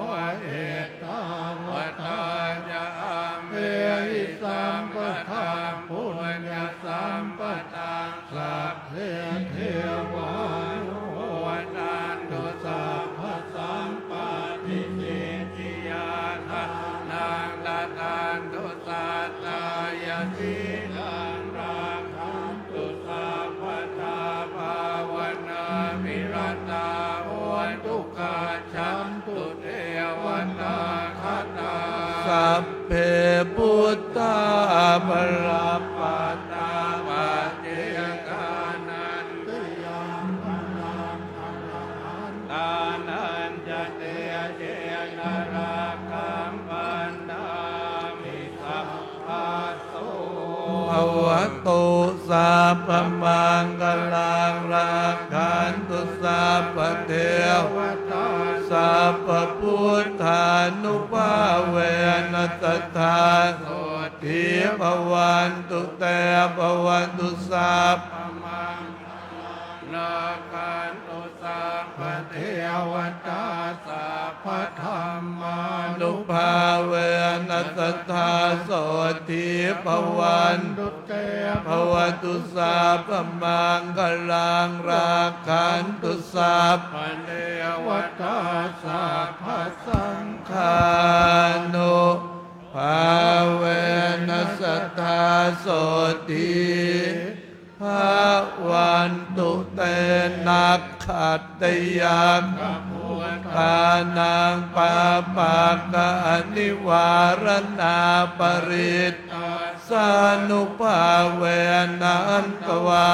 Ettāvatā ca amhehi sambhataṃ puññasampadaṃ sabbe devānumodantu sabbasampattisiddhiyā. Dānaṃ dadantu saddhāya sīlaṃ rakkhantu sabbadā bhāvanābhiratā hontu gacchantu devatāgatā. Sabbe buddhā balappattā paccekānañca yaṃ balaṃ arahantānañca tejena rakkhaṃ bandhāmi sabbaso. Bhavatu sabbamaṅgalaṃ rakkhantu sabbadevatā sabbabuddhānubhāvena sadā sotthī bhavantu te. Bhavatu sabbamaṅgalaṃ rakkhantu sabbadevatā sabbadhammānubhāvena sadā sotthī bhavantu te. Bhavatu sabbamaṅgalaṃ rakkhantu sabbadevatā sabbasaṅghānubhāvena sadā sotthī bhavantu te. Nakkhattayakkhabhūtānaṃ pāpaggahanivāraṇāparittassanubhāvena hantvā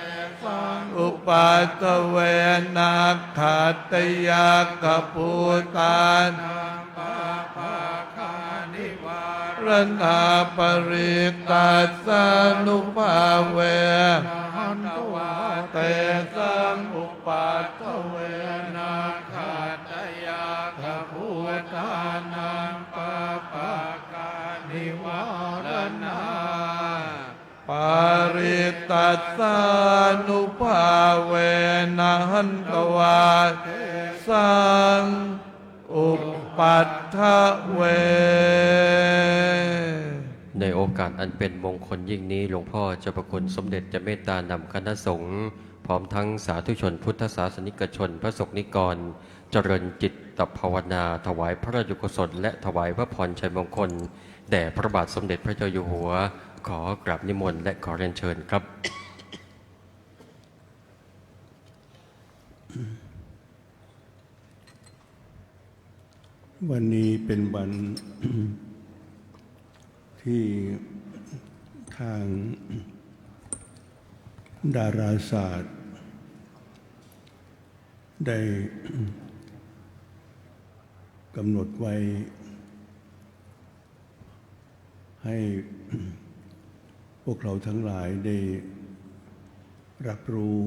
tesaṃ upaddave. Nakkhattayakkhabhūtānaṃ pāpagga nivāraṇāparittassanubhāvena hantvā tesaṃ upaddave. Nakkhattayakkhabhūtānaṃ pāpagganivāraṇā parittassanubhāvena hantvā tesaṃ upaddave. ในโอกาสอันเป็นมงคลยิ่งนี้ หลวงพ่อเจ้าพระคุณสมเด็จจะเมตตานำคณะสงฆ์ พร้อมทั้งสาธุชนพุทธศาสนิกชน พระสงฆ์นิกร เจริญจิตภาวนา ถวายพระราชกุศล และถวายพระพรชัยมงคล แด่พระบาทสมเด็จพระเจ้าอยู่หัว ขอกราบนิมนต์และขอเรียนเชิญครับ วันนี้เป็นวัน ที่ทางดาราศาสตร์ ได้กำหนดไว้ ให้พวกเราทั้งหลายได้รับรู้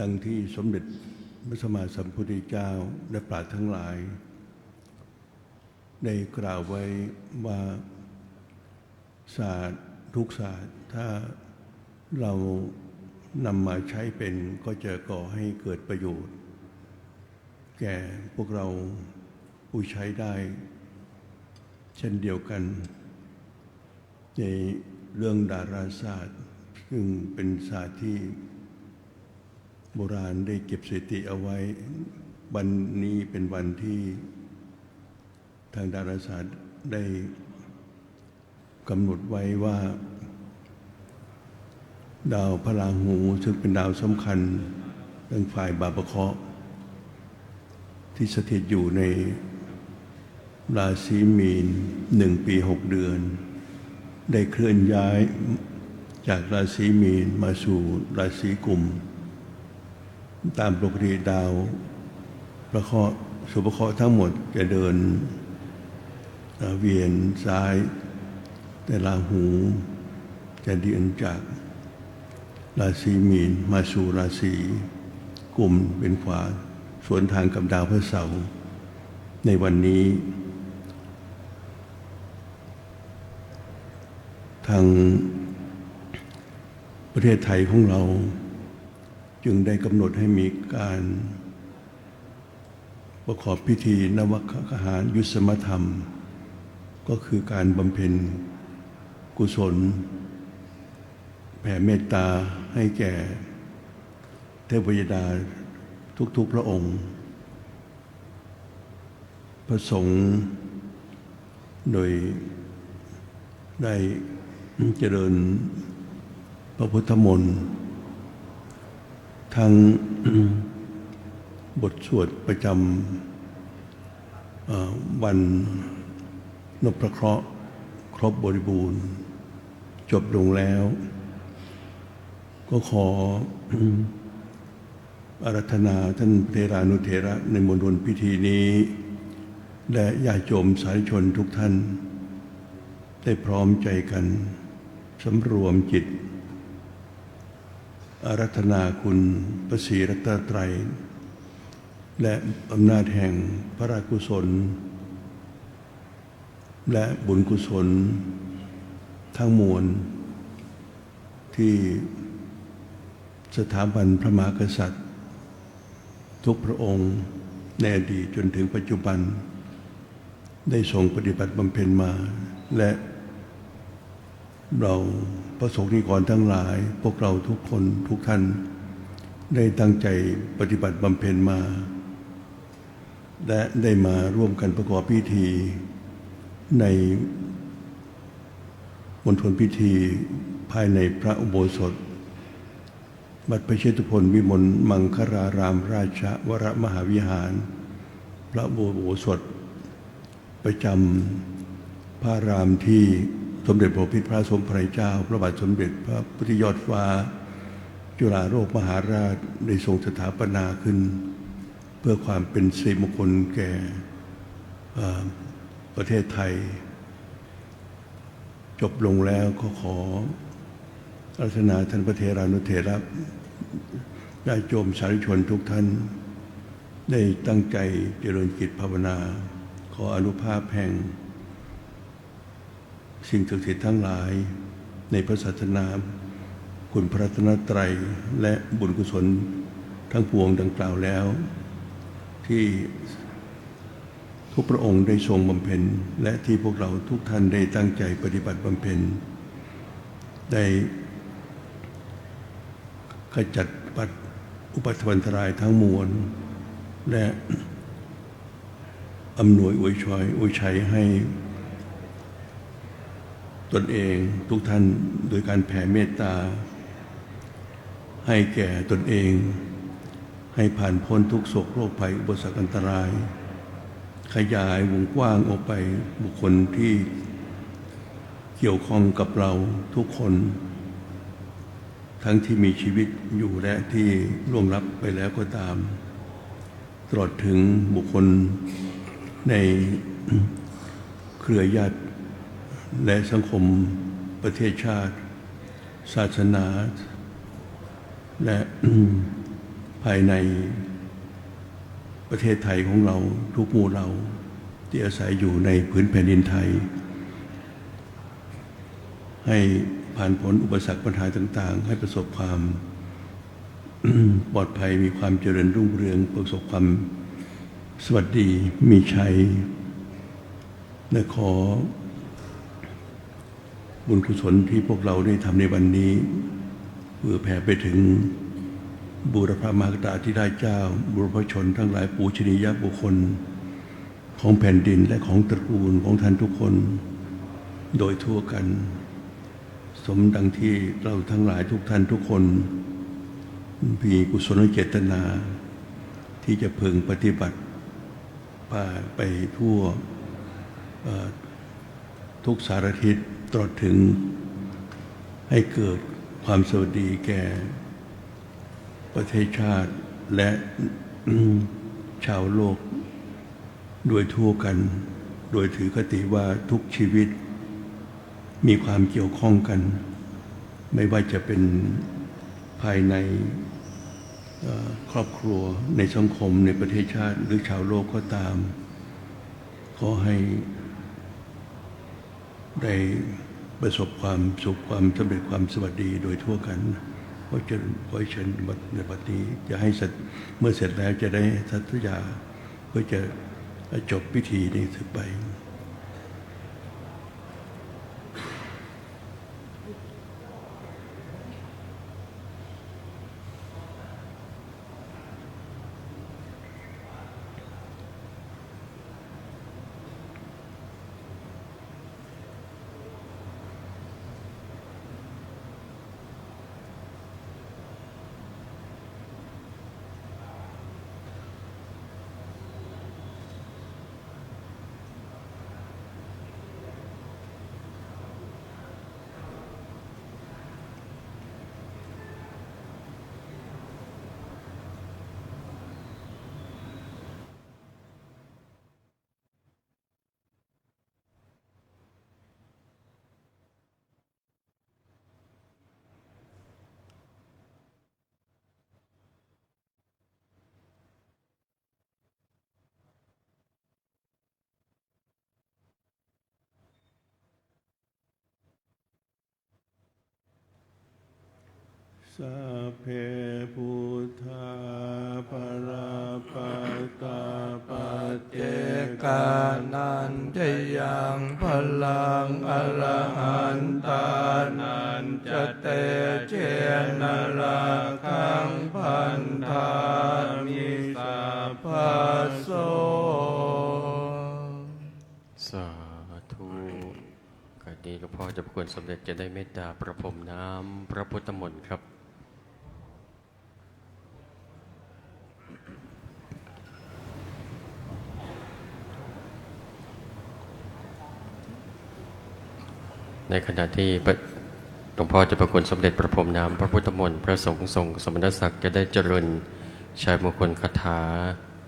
ดังที่สมเด็จพระสัมมาสัมพุทธเจ้าและปราชญ์ทั้งหลาย ได้กล่าวไว้ว่า ศาสตร์ทุกศาสตร์ ถ้าเรา นำมาใช้เป็นก็จะก่อให้เกิดประโยชน์ แก่พวกเราผู้ใช้ได้เช่นเดียวกัน ในเรื่องดาราศาสตร์ ซึ่งเป็นศาสตร์ที่โบราณได้เก็บสถิติเอาไว้ วันนี้เป็นวันที่ทางดาราศาสตร์ได้กำหนดไว้ว่า ดาวพราหูซึ่งเป็นดาวสำคัญทางฝ่ายบาปเคราะห์ ที่สถิตอยู่ในราศีมีนหนึ่งปีหกเดือน ได้เคลื่อนย้ายจากราศีมีนมาสู่ราศีกุม ตามปกติดาวพระเคราะห์สุภเคราะห์ทั้งหมดจะเดิน เอ่อเวียนซ้าย แต่ราหูจะเดินจากราศีมีนมาสู่ราศีกุมเป็นขวา สวนทางกับดาวพระเสาร์ในวันนี้ ทางประเทศไทยของเรา จึงได้กำหนดให้มีการประกอบพิธีนวคหายุสมธรรม ก็คือการบำเพ็ญกุศล แผ่เมตตาให้แก่เทพยดาทุกๆพระองค์ พระสงฆ์โดยได้เจริญพระพุทธมนต์ ทั้งบทสวดประจำเอ่อวันนพเคราะห์ครบบริบูรณ์ จบลงแล้ว ก็ขอ อาราธนาท่านเถรานุเถระในมณฑลพิธีนี้ และญาติโยมสาธุชนทุกท่าน ได้พร้อมใจกันสำรวมจิต อาราธนาคุณพระศรีรัตนตรัย และอำนาจแห่งพระราชกุศล และบุญกุศลทั้งมวล ที่สถาบันพระมหากษัตริย์ ทุกพระองค์ในอดีตจนถึงปัจจุบัน ได้ทรงปฏิบัติบำเพ็ญมา และเราพระสงฆ์นิกรทั้งหลาย พวกเราทุกคนทุกท่าน ได้ตั้งใจปฏิบัติบำเพ็ญมา และได้มาร่วมกันประกอบพิธีในมณฑลพิธีภายในพระอุโบสถ วัดพระเชตุพนวิมลมังคลารามราชวรมหาวิหาร พระอุโบสถประจำพระอารามที่สมเด็จพระพิตรพระสงฆ์พระเจ้า พระบาทสมเด็จพระพุทธยอดฟ้า จุฬาโลกมหาราชได้ทรงสถาปนาขึ้น เพื่อความเป็นสิริมงคลแก่ เอ่อ ประเทศไทย จบลงแล้วก็ขออาราธนาท่านพระเถรานุเถระ ญาติโยมสาธุชนทุกท่าน ได้ตั้งใจเจริญจิตภาวนา ขออานุภาพแห่ง สิ่งศักดิ์สิทธิ์ทั้งหลายในพระศาสนา คุณพระรัตนตรัย และบุญกุศลทั้งปวงดังกล่าวแล้ว ที่ทุกพระองค์ได้ทรงบำเพ็ญ และที่พวกเราทุกท่านได้ตั้งใจปฏิบัติบำเพ็ญ ได้ขจัดปัดอุปัทวันตรายทั้งมวล และ อำนวยอวยชัยอวยชัยให้ตนเองทุกท่าน โดยการแผ่เมตตา ให้แก่ตนเอง ให้ผ่านพ้นทุกข์โศกโรคภัยอุปสรรคอันตราย ขยายวงกว้างออกไปบุคคลที่เกี่ยวข้องกับเราทุกคน ทั้งที่มีชีวิตอยู่และที่ล่วงลับไปแล้วก็ตาม ตลอดถึงบุคคลในเครือญาติและสังคมประเทศชาติ ศาสนา และ ภายในประเทศไทยของเราทุกหมู่เหล่าที่อาศัยอยู่ในผืนแผ่นดินไทย ให้ผ่านพ้นอุปสรรคปัญหาต่างๆ ให้ประสบความ ปลอดภัย มีความเจริญรุ่งเรือง ประสบความสวัสดี มีชัย และขอบุญกุศลที่พวกเราได้ทำในวันนี้ เผื่อแผ่ไปถึงบูรพมหากษัตริย์ที่ได้เจ้า บูรพชนทั้งหลาย ปูชนียบุคคลของแผ่นดินและของตระกูลของท่านทุกคน โดยทั่วกัน สมดังที่เราทั้งหลายทุกท่านทุกคน มีกุศลเจตนา ที่จะพึงปฏิบัติ พาไปทั่ว เอ่อ ทุกสารทิศ ตลอดถึงให้เกิดความสวัสดีแก่ประเทศชาติ และ ชาวโลก โดยทั่วกัน โดยถือคติว่าทุกชีวิตมีความเกี่ยวข้องกัน ไม่ว่าจะเป็นภายใน เอ่อ ครอบครัว ในสังคม ในประเทศชาติ หรือชาวโลกก็ตาม ขอให้ได้ประสบความสุข ความสำเร็จ ความสวัสดีโดยทั่วกัน ขอเชิญ ขอเชิญในบัดนี้ จะให้สัตย์ เมื่อเสร็จแล้วจะได้สัตยา เพื่อจะจบพิธีนี้ไปSabbe buddhā balappattā paccekānañca yaṃ balaṃ arahantānañca tejena rakkhaṃ bandhāmi sabbaso. สาธุ ขณะนี้หลวงพ่อเจ้าพระคุณสมเด็จจะได้เมตตาประพรมน้ำพระพุทธมนต์ครับ ในขณะที่พระ หลวงพ่อเจ้าพระคุณสมเด็จประพรมน้ำพระพุทธมนต์ พระสงฆ์ทรงสมณศักดิ์จะได้เจริญชัยมงคลคาถา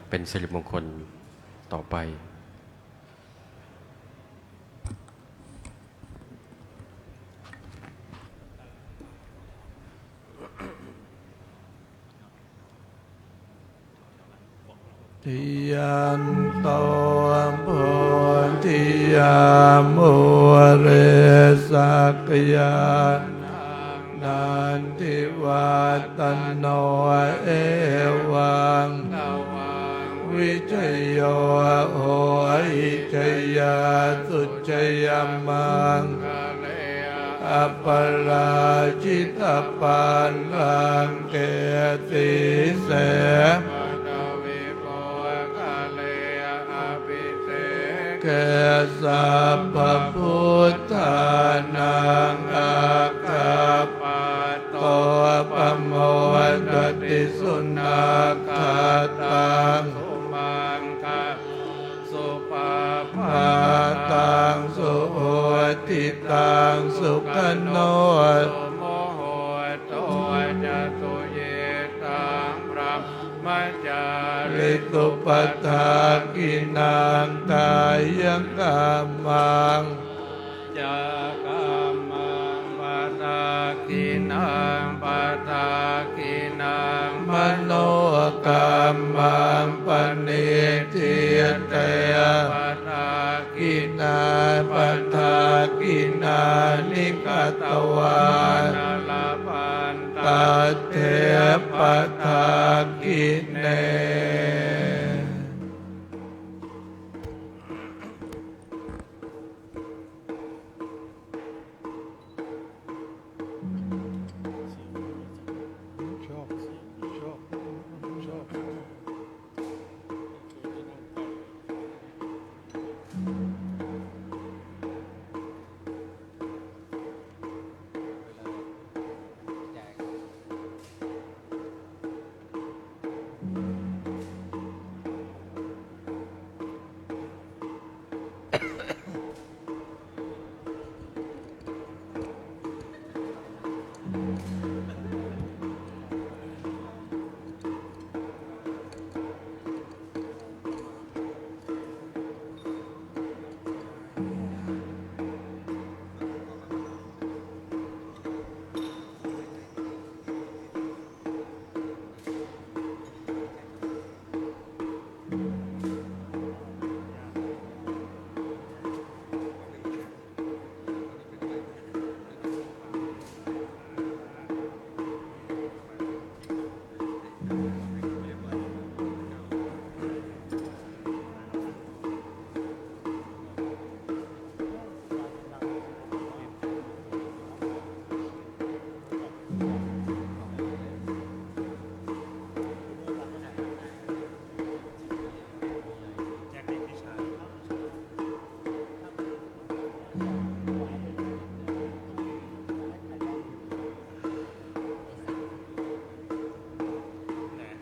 เป็นสิริมงคลต่อไป Jayanto bodhiyā mūle sakyānaṃ nandivaḍḍhano, evaṃ tvaṃ vijayo hohi jayassu jayamaṅgale, aparājitapallaṅke sīse paṭhavipokkhare abhiseke sabbabuddhānaṃ aggappatto pamodati. Sunakkhattaṃ sumaṅgalaṃ supabhātaṃ suhuṭṭhitaṃ sukhaṇo sumuhutto ca suyiṭṭhaṃ brahmacārisu. Padakkhiṇaṃ kāyakammaṃ vācākammaṃ padakkhiṇaṃ padakkhiṇaṃ manokammaṃ paṇidhī te padakkhiṇā padakkhiṇāni katvāna labhantatthe padakkhiṇe.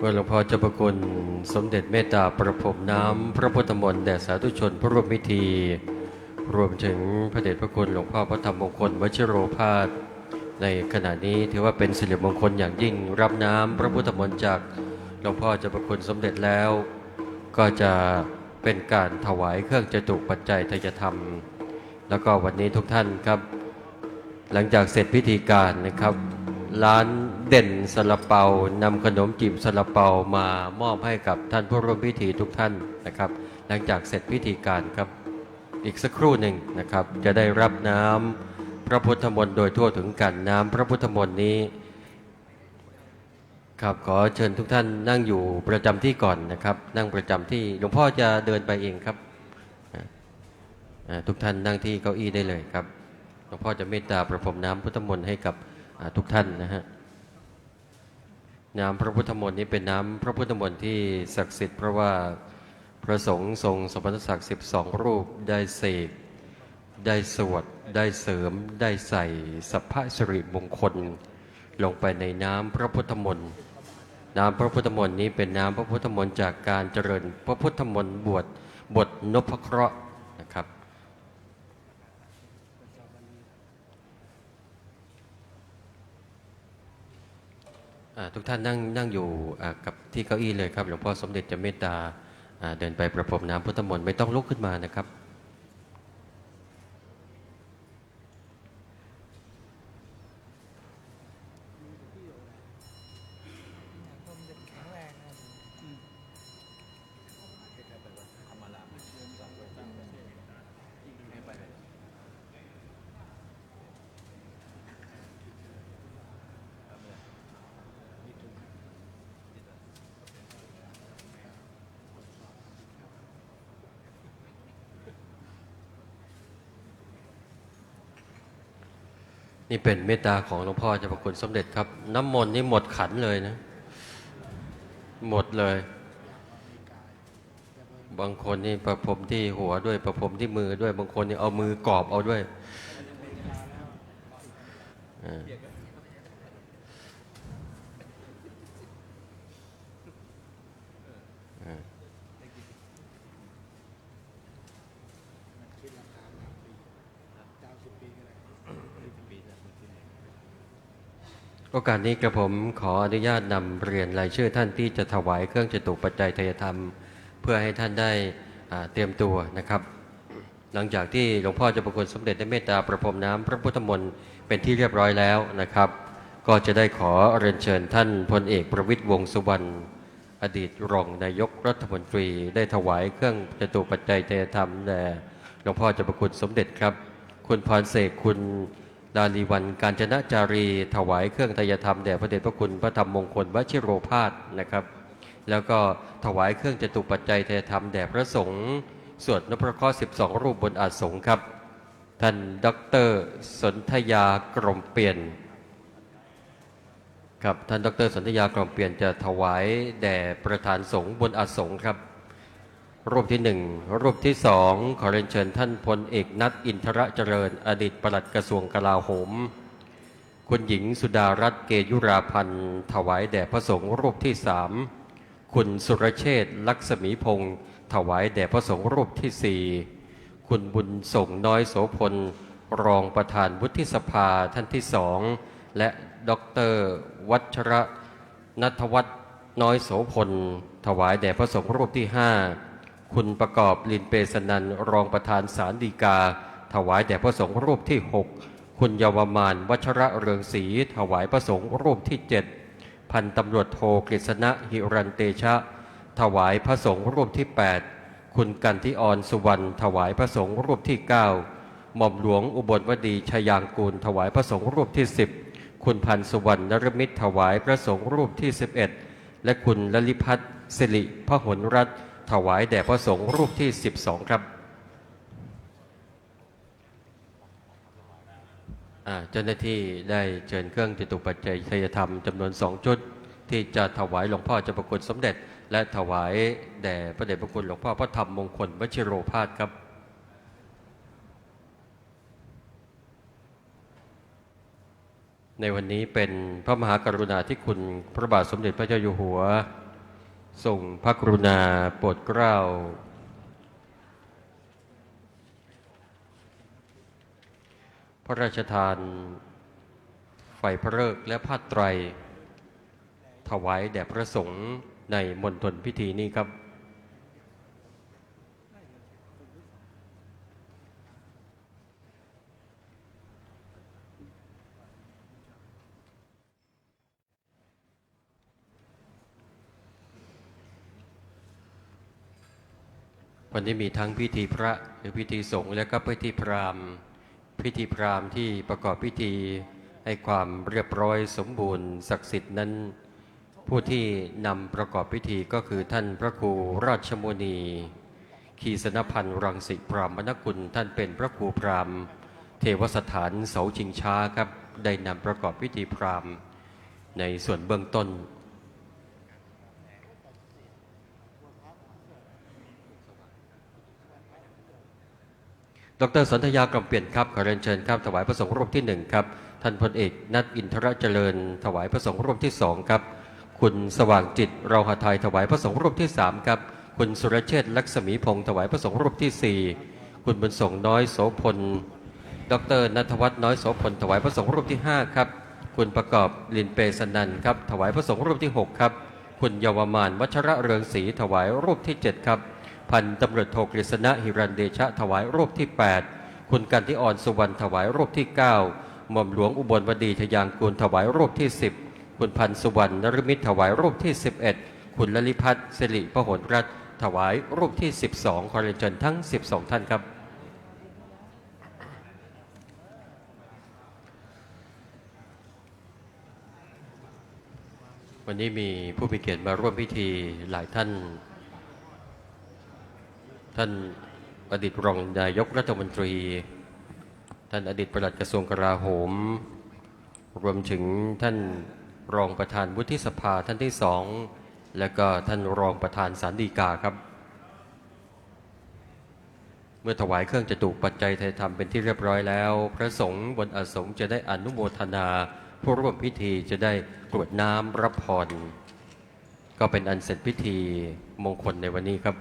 เมื่อหลวงพ่อเจ้าพระคุณสมเด็จเมตตาประพรมน้ำพระพุทธมนต์แด่สาธุชนผู้ร่วมพิธี รวมถึงพระเดชพระคุณหลวงพ่อพระธรรมมงคลวชิโรภาส ในขณะนี้ถือว่าเป็นสิริมงคลอย่างยิ่ง รับน้ำพระพุทธมนต์จากหลวงพ่อเจ้าพระคุณสมเด็จแล้ว ก็จะเป็นการถวายเครื่องจตุปัจจัยทายธรรม แล้วก็วันนี้ทุกท่านครับ หลังจากเสร็จพิธีการนะครับ ร้านเด่นซาลาเปานำขนมจีบซาลาเปามามอบให้กับท่านผู้ร่วมพิธีทุกท่านนะครับ หลังจากเสร็จพิธีการครับ อีกสักครู่หนึ่งนะครับ จะได้รับน้ำพระพุทธมนต์โดยทั่วถึงกัน น้ำพระพุทธมนต์นี้ ครับ ขอเชิญทุกท่านนั่งอยู่ประจำที่ก่อนนะครับ นั่งประจำที่ หลวงพ่อจะเดินไปเองครับ อ่า อ่า ทุกท่านนั่งที่เก้าอี้ได้เลยครับ หลวงพ่อจะเมตตาประพรมน้ำพุทธมนต์ให้กับ อ่า ทุกท่านนะฮะ น้ำพระพุทธมนต์นี้เป็นน้ำพระพุทธมนต์ที่ศักดิ์สิทธิ์ เพราะว่าพระสงฆ์ทรงสมณศักดิ์สิบสองรูปได้เสก ได้สวด ได้เสริม ได้ใส่สัพพสิริมงคลลงไปในน้ำพระพุทธมนต์ น้ำพระพุทธมนต์นี้เป็นน้ำพระพุทธมนต์จากการเจริญพระพุทธมนต์บท บทนพเคราะห์นะครับ อ่า ทุกท่านนั่ง นั่งอยู่ อ่า กับที่เก้าอี้เลยครับ หลวงพ่อสมเด็จจะเมตตา อ่า เดินไปประพรมน้ำพุทธมนต์ ไม่ต้องลุกขึ้นมานะครับ นี่เป็นเมตตาของหลวงพ่อเจ้าพระคุณสมเด็จครับ น้ำมนต์นี่หมดขันเลยนะ หมดเลย บางคนนี่ประพรมที่หัวด้วย ประพรมที่มือด้วย บางคนนี่เอามือกอบเอาด้วย อ่า อ่า โอกาสนี้กระผมขออนุญาตนำเรียนรายชื่อท่านที่จะถวายเครื่องจตุปัจจัยทายธรรม เพื่อให้ท่านได้ อ่า เตรียมตัวนะครับ หลังจากที่หลวงพ่อเจ้าพระคุณสมเด็จได้เมตตาประพรมน้ำพระพุทธมนต์เป็นที่เรียบร้อยแล้วนะครับ ก็จะได้ขอเรียนเชิญท่านพลเอกประวิตร วงษ์สุวรรณ อดีตรองนายกรัฐมนตรี ได้ถวายเครื่องจตุปัจจัยทายธรรมแด่หลวงพ่อเจ้าพระคุณสมเด็จครับ คุณพรเสก คุณ ดาลีวัน กาญจนจารี ถวายเครื่องไทยธรรมแด่พระเดชพระคุณพระธรรมมงคลวชิโรภาสนะครับ แล้วก็ถวายเครื่องจตุปัจจัยไทยธรรมแด่พระสงฆ์สวดนพเคราะห์ สิบสอง รูปบนอาสงฆ์ครับ ท่านดอกเตอร์สนธยากรมเปลี่ยน ครับ ท่านดอกเตอร์สนธยากรมเปลี่ยนจะถวายแด่ประธานสงฆ์บนอาสงฆ์ครับ รูปที่หนึ่ง รูปที่สอง ขอเรียนเชิญท่านพลเอกนัท อินทรเจริญ อดีตปลัดกระทรวงกลาโหม คุณหญิงสุดารัตน์ เกยุราพันธ์ ถวายแด่พระสงฆ์รูปที่สาม คุณสุรเชษฐ์ ลักษมีพงศ์ ถวายแด่พระสงฆ์รูปที่สี่ คุณบุญส่ง น้อยโสพล รองประธานวุฒิสภาท่านที่สอง และดอกเตอร์วัชระ นัทวัฒน์ น้อยโสพล ถวายแด่พระสงฆ์รูปที่ห้า คุณประกอบ ลินเปสนัน รองประธานศาลฎีกา ถวายแด่พระสงฆ์รูปที่หก คุณเยาวมาน วัชระเรืองศรี ถวายพระสงฆ์รูปที่เจ็ด พันตำรวจโทกฤษณะ หิรันเตชะ ถวายพระสงฆ์รูปที่แปด คุณกันธิออน สุวรรณ ถวายพระสงฆ์รูปที่เก้า หม่อมหลวงอุบลวดี ชยางกูล ถวายพระสงฆ์รูปที่สิบ คุณพันธุ์สุวรรณ นฤมิต ถวายพระสงฆ์รูปที่สิบเอ็ด และคุณลลิพัฒน์ สิริพหลรัตน์ ถวายแด่พระสงฆ์รูปที่สิบสองครับ อ่า เจ้าหน้าที่ได้เชิญเครื่องจตุปัจจัยไทยธรรมจำนวนสองชุด ที่จะถวายหลวงพ่อเจ้าพระคุณสมเด็จ และถวายแด่พระเดชพระคุณหลวงพ่อพระธรรมมงคลวชิโรภาสครับ ในวันนี้เป็นพระมหากรุณาธิคุณพระบาทสมเด็จพระเจ้าอยู่หัว ทรงพระกรุณาโปรดเกล้า พระราชทานไฟพระฤกษ์และผ้าไตร ถวายแด่พระสงฆ์ในมณฑลพิธีนี้ครับ วันนี้มีทั้งพิธีพระหรือพิธีสงฆ์และก็พิธีพราหมณ์ พิธีพราหมณ์ที่ประกอบพิธีให้ความเรียบร้อยสมบูรณ์ศักดิ์สิทธิ์นั้น ผู้ที่นำประกอบพิธีก็คือท่านพระครูราชมุนี คีสนพันธ์รังสิพรามณกุล ท่านเป็นพระครูพราหมณ์เทวสถานเสาชิงช้าครับ ได้นำประกอบพิธีพราหมณ์ในส่วนเบื้องต้น ดอกเตอร์สนธยากล่อมเปี่ยนครับ ขอเรียนเชิญครับ ถวายพระสงฆ์รูปที่หนึ่งครับ ท่านพลเอกนัท อินทรเจริญ ถวายพระสงฆ์รูปที่สองครับ คุณสว่างจิต รองหทัย ถวายพระสงฆ์รูปที่สามครับ คุณสุรเชษฐ์ ลักษมีพงศ์ ถวายพระสงฆ์รูปที่สี่ คุณบุญส่ง น้อยโสพล ดอกเตอร์ณัฐวัฒน์ น้อยโสพล ถวายพระสงฆ์รูปที่ห้าครับ คุณประกอบ ลินเปสนันครับ ถวายพระสงฆ์รูปที่หกครับ คุณเยาวมาน วัชระเรืองศรี ถวายรูปที่เจ็ดครับ พันตำรวจโทกฤษณะ หิรันเดชะ ถวายรูปที่แปด คุณกันธิออน สุวรรณ ถวายรูปที่เก้า หม่อมหลวงอุบลวดี ชยางกูล ถวายรูปที่สิบ คุณพันธุ์สุวรรณ นฤมิต ถวายรูปที่สิบเอ็ด คุณลลิพัฒน์ สิริพหลรัตน์ ถวายรูปที่สิบสอง ขอเรียนเชิญทั้งสิบสองท่านครับ วันนี้มีผู้มีเกียรติมาร่วมพิธีหลายท่าน ท่านอดีตรองนายกรัฐมนตรี ท่านอดีตปลัดกระทรวงกลาโหม รวมถึงท่านรองประธานวุฒิสภาท่านที่สอง และก็ท่านรองประธานศาลฎีกาครับ เมื่อถวายเครื่องจตุปัจจัยไทยธรรมเป็นที่เรียบร้อยแล้ว พระสงฆ์บนอาสงฆ์จะได้อนุโมทนา ผู้ร่วมพิธีจะได้กรวดน้ำรับพร ก็เป็นอันเสร็จพิธีมงคลในวันนี้ครับ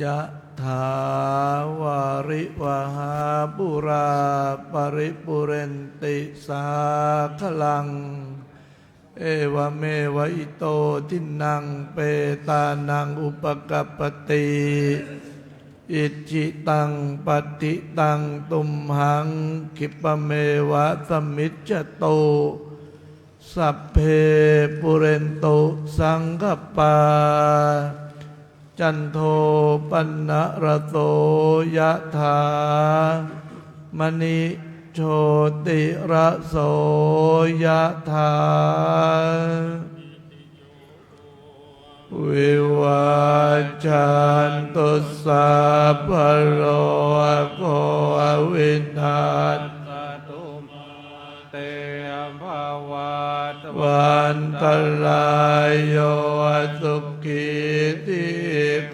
Yathā vārivahā pūrā paripūrenti sāgaraṃ. Evameva ito dinnaṃ petānaṃ upakappati. Icchitaṃ patthitaṃ tumhaṃ khippameva samijjhatu. Sabbe pūrentu saṅkappā, cando paṇṇaraso yathā, maṇi jotiraso yathā. Vivajjantu sabbarogo vinassatu, mā te bhavatvantarāyo, sukhī dīghāyuko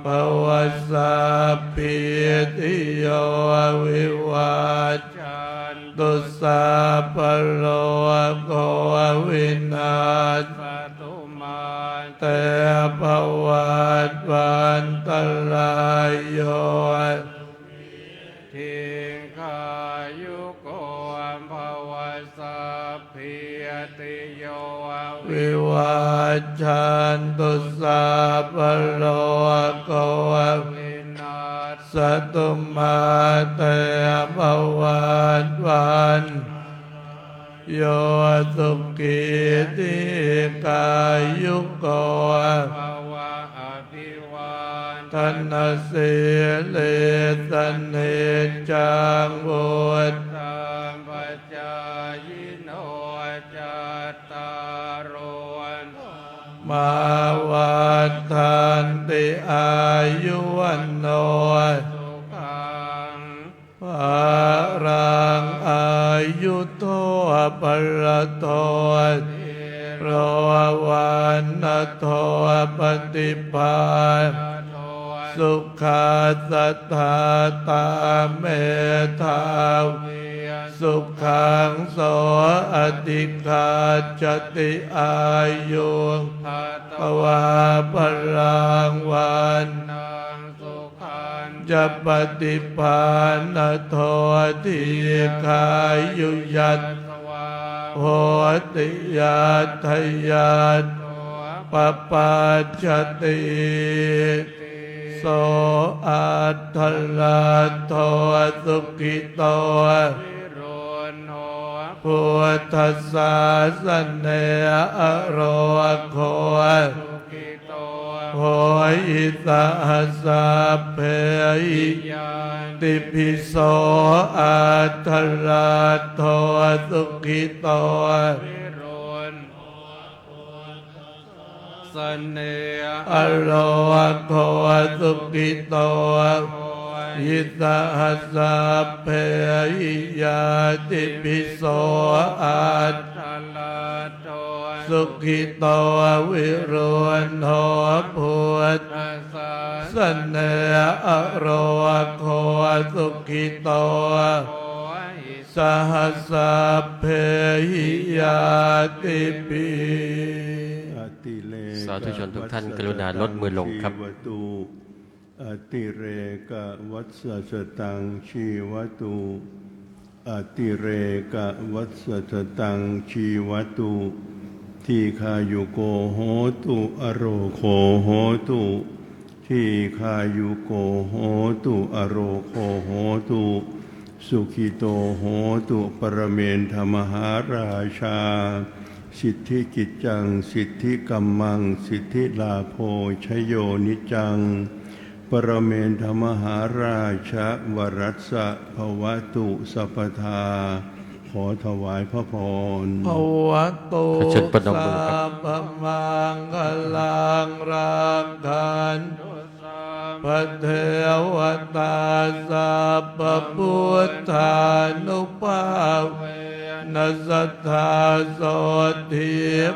bhava. Sabbītiyo vivajjantu sabbarogo vinassatu, mā te bhavatvantarāyo, dīghāyuko bhava. Sabbītiyo vivajjantu sabbarogo vinassatu, mā te bhavatvan yo, sukhī dīghāyuko bhava. Abhivādanasīlissa niccaṃ vuḍḍhāpacāyino, cattāro dhammā vaḍḍhanti: āyu vaṇṇo sukhaṃ balaṃ. Āyudo balado dhīro vaṇṇado paṭibhāṇado, sukhassa dātā medhāvī sukhaṃ so adhigacchati. Āyuṃ datvā balaṃ vaṇṇaṃ sukhañca paṭibhāṇado, dīghāyu yasavā hoti yattha yatto papassatī. So atthaladdho sukhito viruḷho buddhasāsane, arogo sukhito hohi saha sabbehi ñātibhi. So atthaladdho sukhito viruḷho sāsane, arogo sukhito hohi saha sabbehi ñātibhi. So atthaladdho sukhito viruḷho buddhasāsane, arogo sukhito hohi saha sabbehi ñātibhi. สาธุชนทุกท่านกรุณาลดมือลงครับ Atirekavassaṃ sataṃ jīvatu. Atirekavassaṃ sataṃ jīvatu. Dīghāyuko hotu, arogo hotu. Dīghāyuko hotu, arogo hotu. Sukhito hotu, paramentha mahārājā. Siddhikiccaṃ, siddhikammaṃ, siddhilābho, jayo niccaṃ. Paramentha mahārājavaraṃ bhavatu sabbadā. ขอถวายพระพร Bhavatu ขอเชิญประนมมือครับ sabbamaṅgalaṃ, rakkhantu sabbadevatā, sabbabuddhānubhāvena sadā sotthī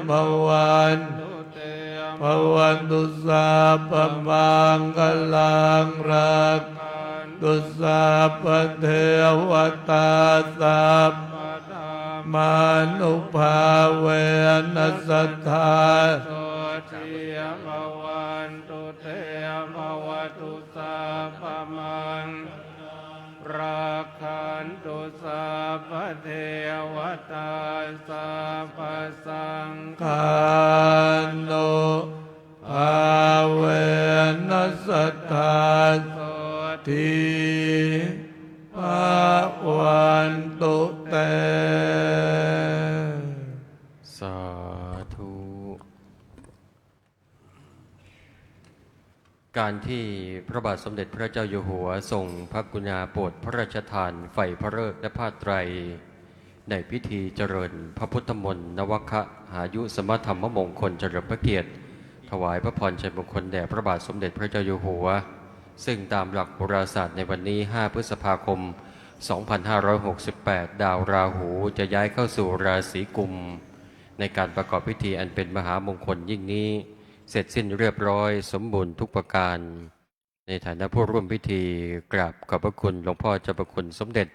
bhavantu te. Bhavatu sabbamaṅgalaṃ, rakkhantu sabbadevatā, sabbadhammānubhāvena sadā sotthī bhavantu te. Bhavatu sabbamaṅgalaṃ, rakkhantu sabbadevatā, sabbasaṅghānu- bhāvena sadā sotthī bhavantu te. สาธุ การที่พระบาทสมเด็จพระเจ้าอยู่หัวทรงพระกรุณาโปรดพระราชทานไฟพระฤกษ์และผ้าไตร ในพิธีเจริญพระพุทธมนต์นวคหายุสมธรรมมงคลเฉลิมพระเกียรติ ถวายพระพรชัยมงคลแด่พระบาทสมเด็จพระเจ้าอยู่หัว ซึ่งตามหลักโหราศาสตร์ในวันนี้ ห้า พฤษภาคม สองพันห้าร้อยหกสิบแปด ดาวราหูจะย้ายเข้าสู่ราศีกุม ในการประกอบพิธีอันเป็นมหามงคลยิ่งนี้ เสร็จสิ้นเรียบร้อยสมบูรณ์ทุกประการ ในฐานะผู้ร่วมพิธีกราบขอบพระคุณหลวงพ่อเจ้าพระคุณสมเด็จ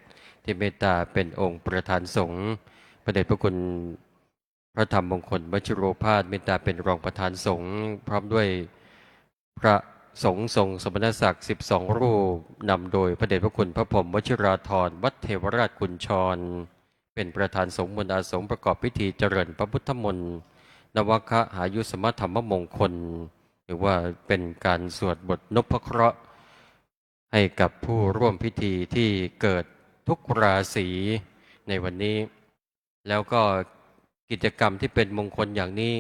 ที่เมตตาเป็นองค์ประธานสงฆ์ พระเดชพระคุณพระธรรมมงคลวชิโรภาส เมตตาเป็นรองประธานสงฆ์ พร้อมด้วยพระสงฆ์ทรงสมณศักดิ์ สิบสอง รูป นำโดยพระเดชพระคุณพระพรหมวชิราธร วัดเทวราชกุญชร เป็นประธานสงฆ์มนต์อาสงฆ์ประกอบพิธีเจริญพระพุทธมนต์ นวคหายุสมธรรมมงคล หรือว่าเป็นการสวดบทนพเคราะห์ ให้กับผู้ร่วมพิธีที่เกิดทุกราศีในวันนี้ แล้วก็กิจกรรมที่เป็นมงคลอย่างนี้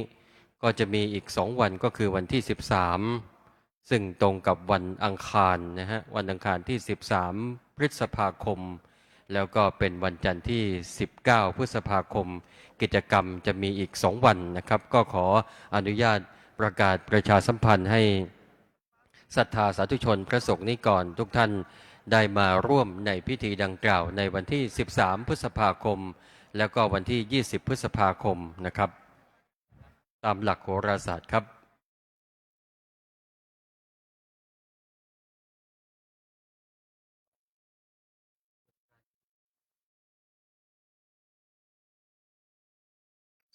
ก็จะมีอีกสองวัน ก็คือวันที่ สิบสาม ซึ่งตรงกับวันอังคารนะฮะ วันอังคารที่ สิบสาม พฤษภาคม แล้วก็เป็นวันจันทร์ที่ สิบเก้า พฤษภาคม กิจกรรมจะมีอีกสองวันนะครับ ก็ขออนุญาตประกาศประชาสัมพันธ์ให้ศรัทธาสาธุชนพระสงฆ์นิกรทุกท่านได้มาร่วมในพิธีดังกล่าวในวันที่ สิบสาม พฤษภาคม แล้วก็วันที่ ยี่สิบ พฤษภาคมนะครับ ตามหลักโหราศาสตร์ครับ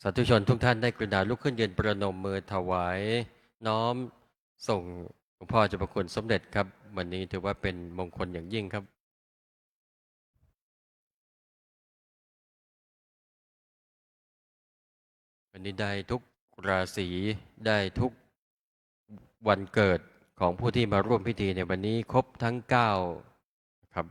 สาธุชนทุกท่านได้กรุณาลุกขึ้นยืนประนมมือถวายน้อมส่งหลวงพ่อเจ้าพระคุณสมเด็จครับ วันนี้ถือว่าเป็นมงคลอย่างยิ่งครับ วันนี้ได้ทุกราศี ได้ทุกวันเกิดของผู้ที่มาร่วมพิธีในวันนี้ครบทั้งเก้านะครับ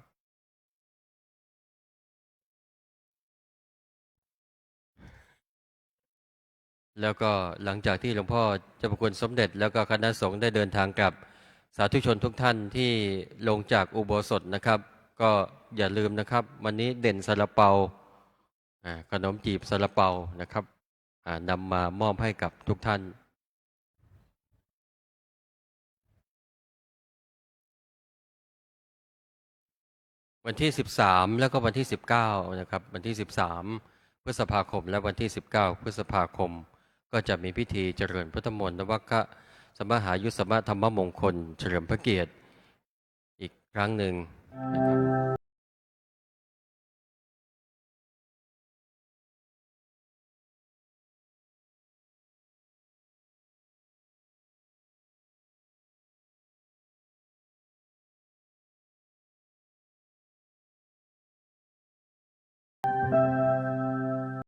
แล้วก็หลังจากที่หลวงพ่อเจ้าพระคุณสมเด็จ แล้วก็คณะสงฆ์ได้เดินทางกลับ สาธุชนทุกท่านที่ลงจากอุโบสถนะครับ ก็อย่าลืมนะครับ วันนี้เด่นซาลาเปา อ่า ขนมจีบซาลาเปานะครับ อ่า นำมามอบให้กับทุกท่าน วันที่ สิบสาม แล้วก็วันที่ สิบเก้า นะครับ วันที่ สิบสาม พฤษภาคม และวันที่ สิบเก้า พฤษภาคม ก็จะมีพิธีเจริญพุทธมนต์นวคสมหายุสมธรรมมงคลเฉลิมพระเกียรติอีกครั้งหนึ่งนะครับ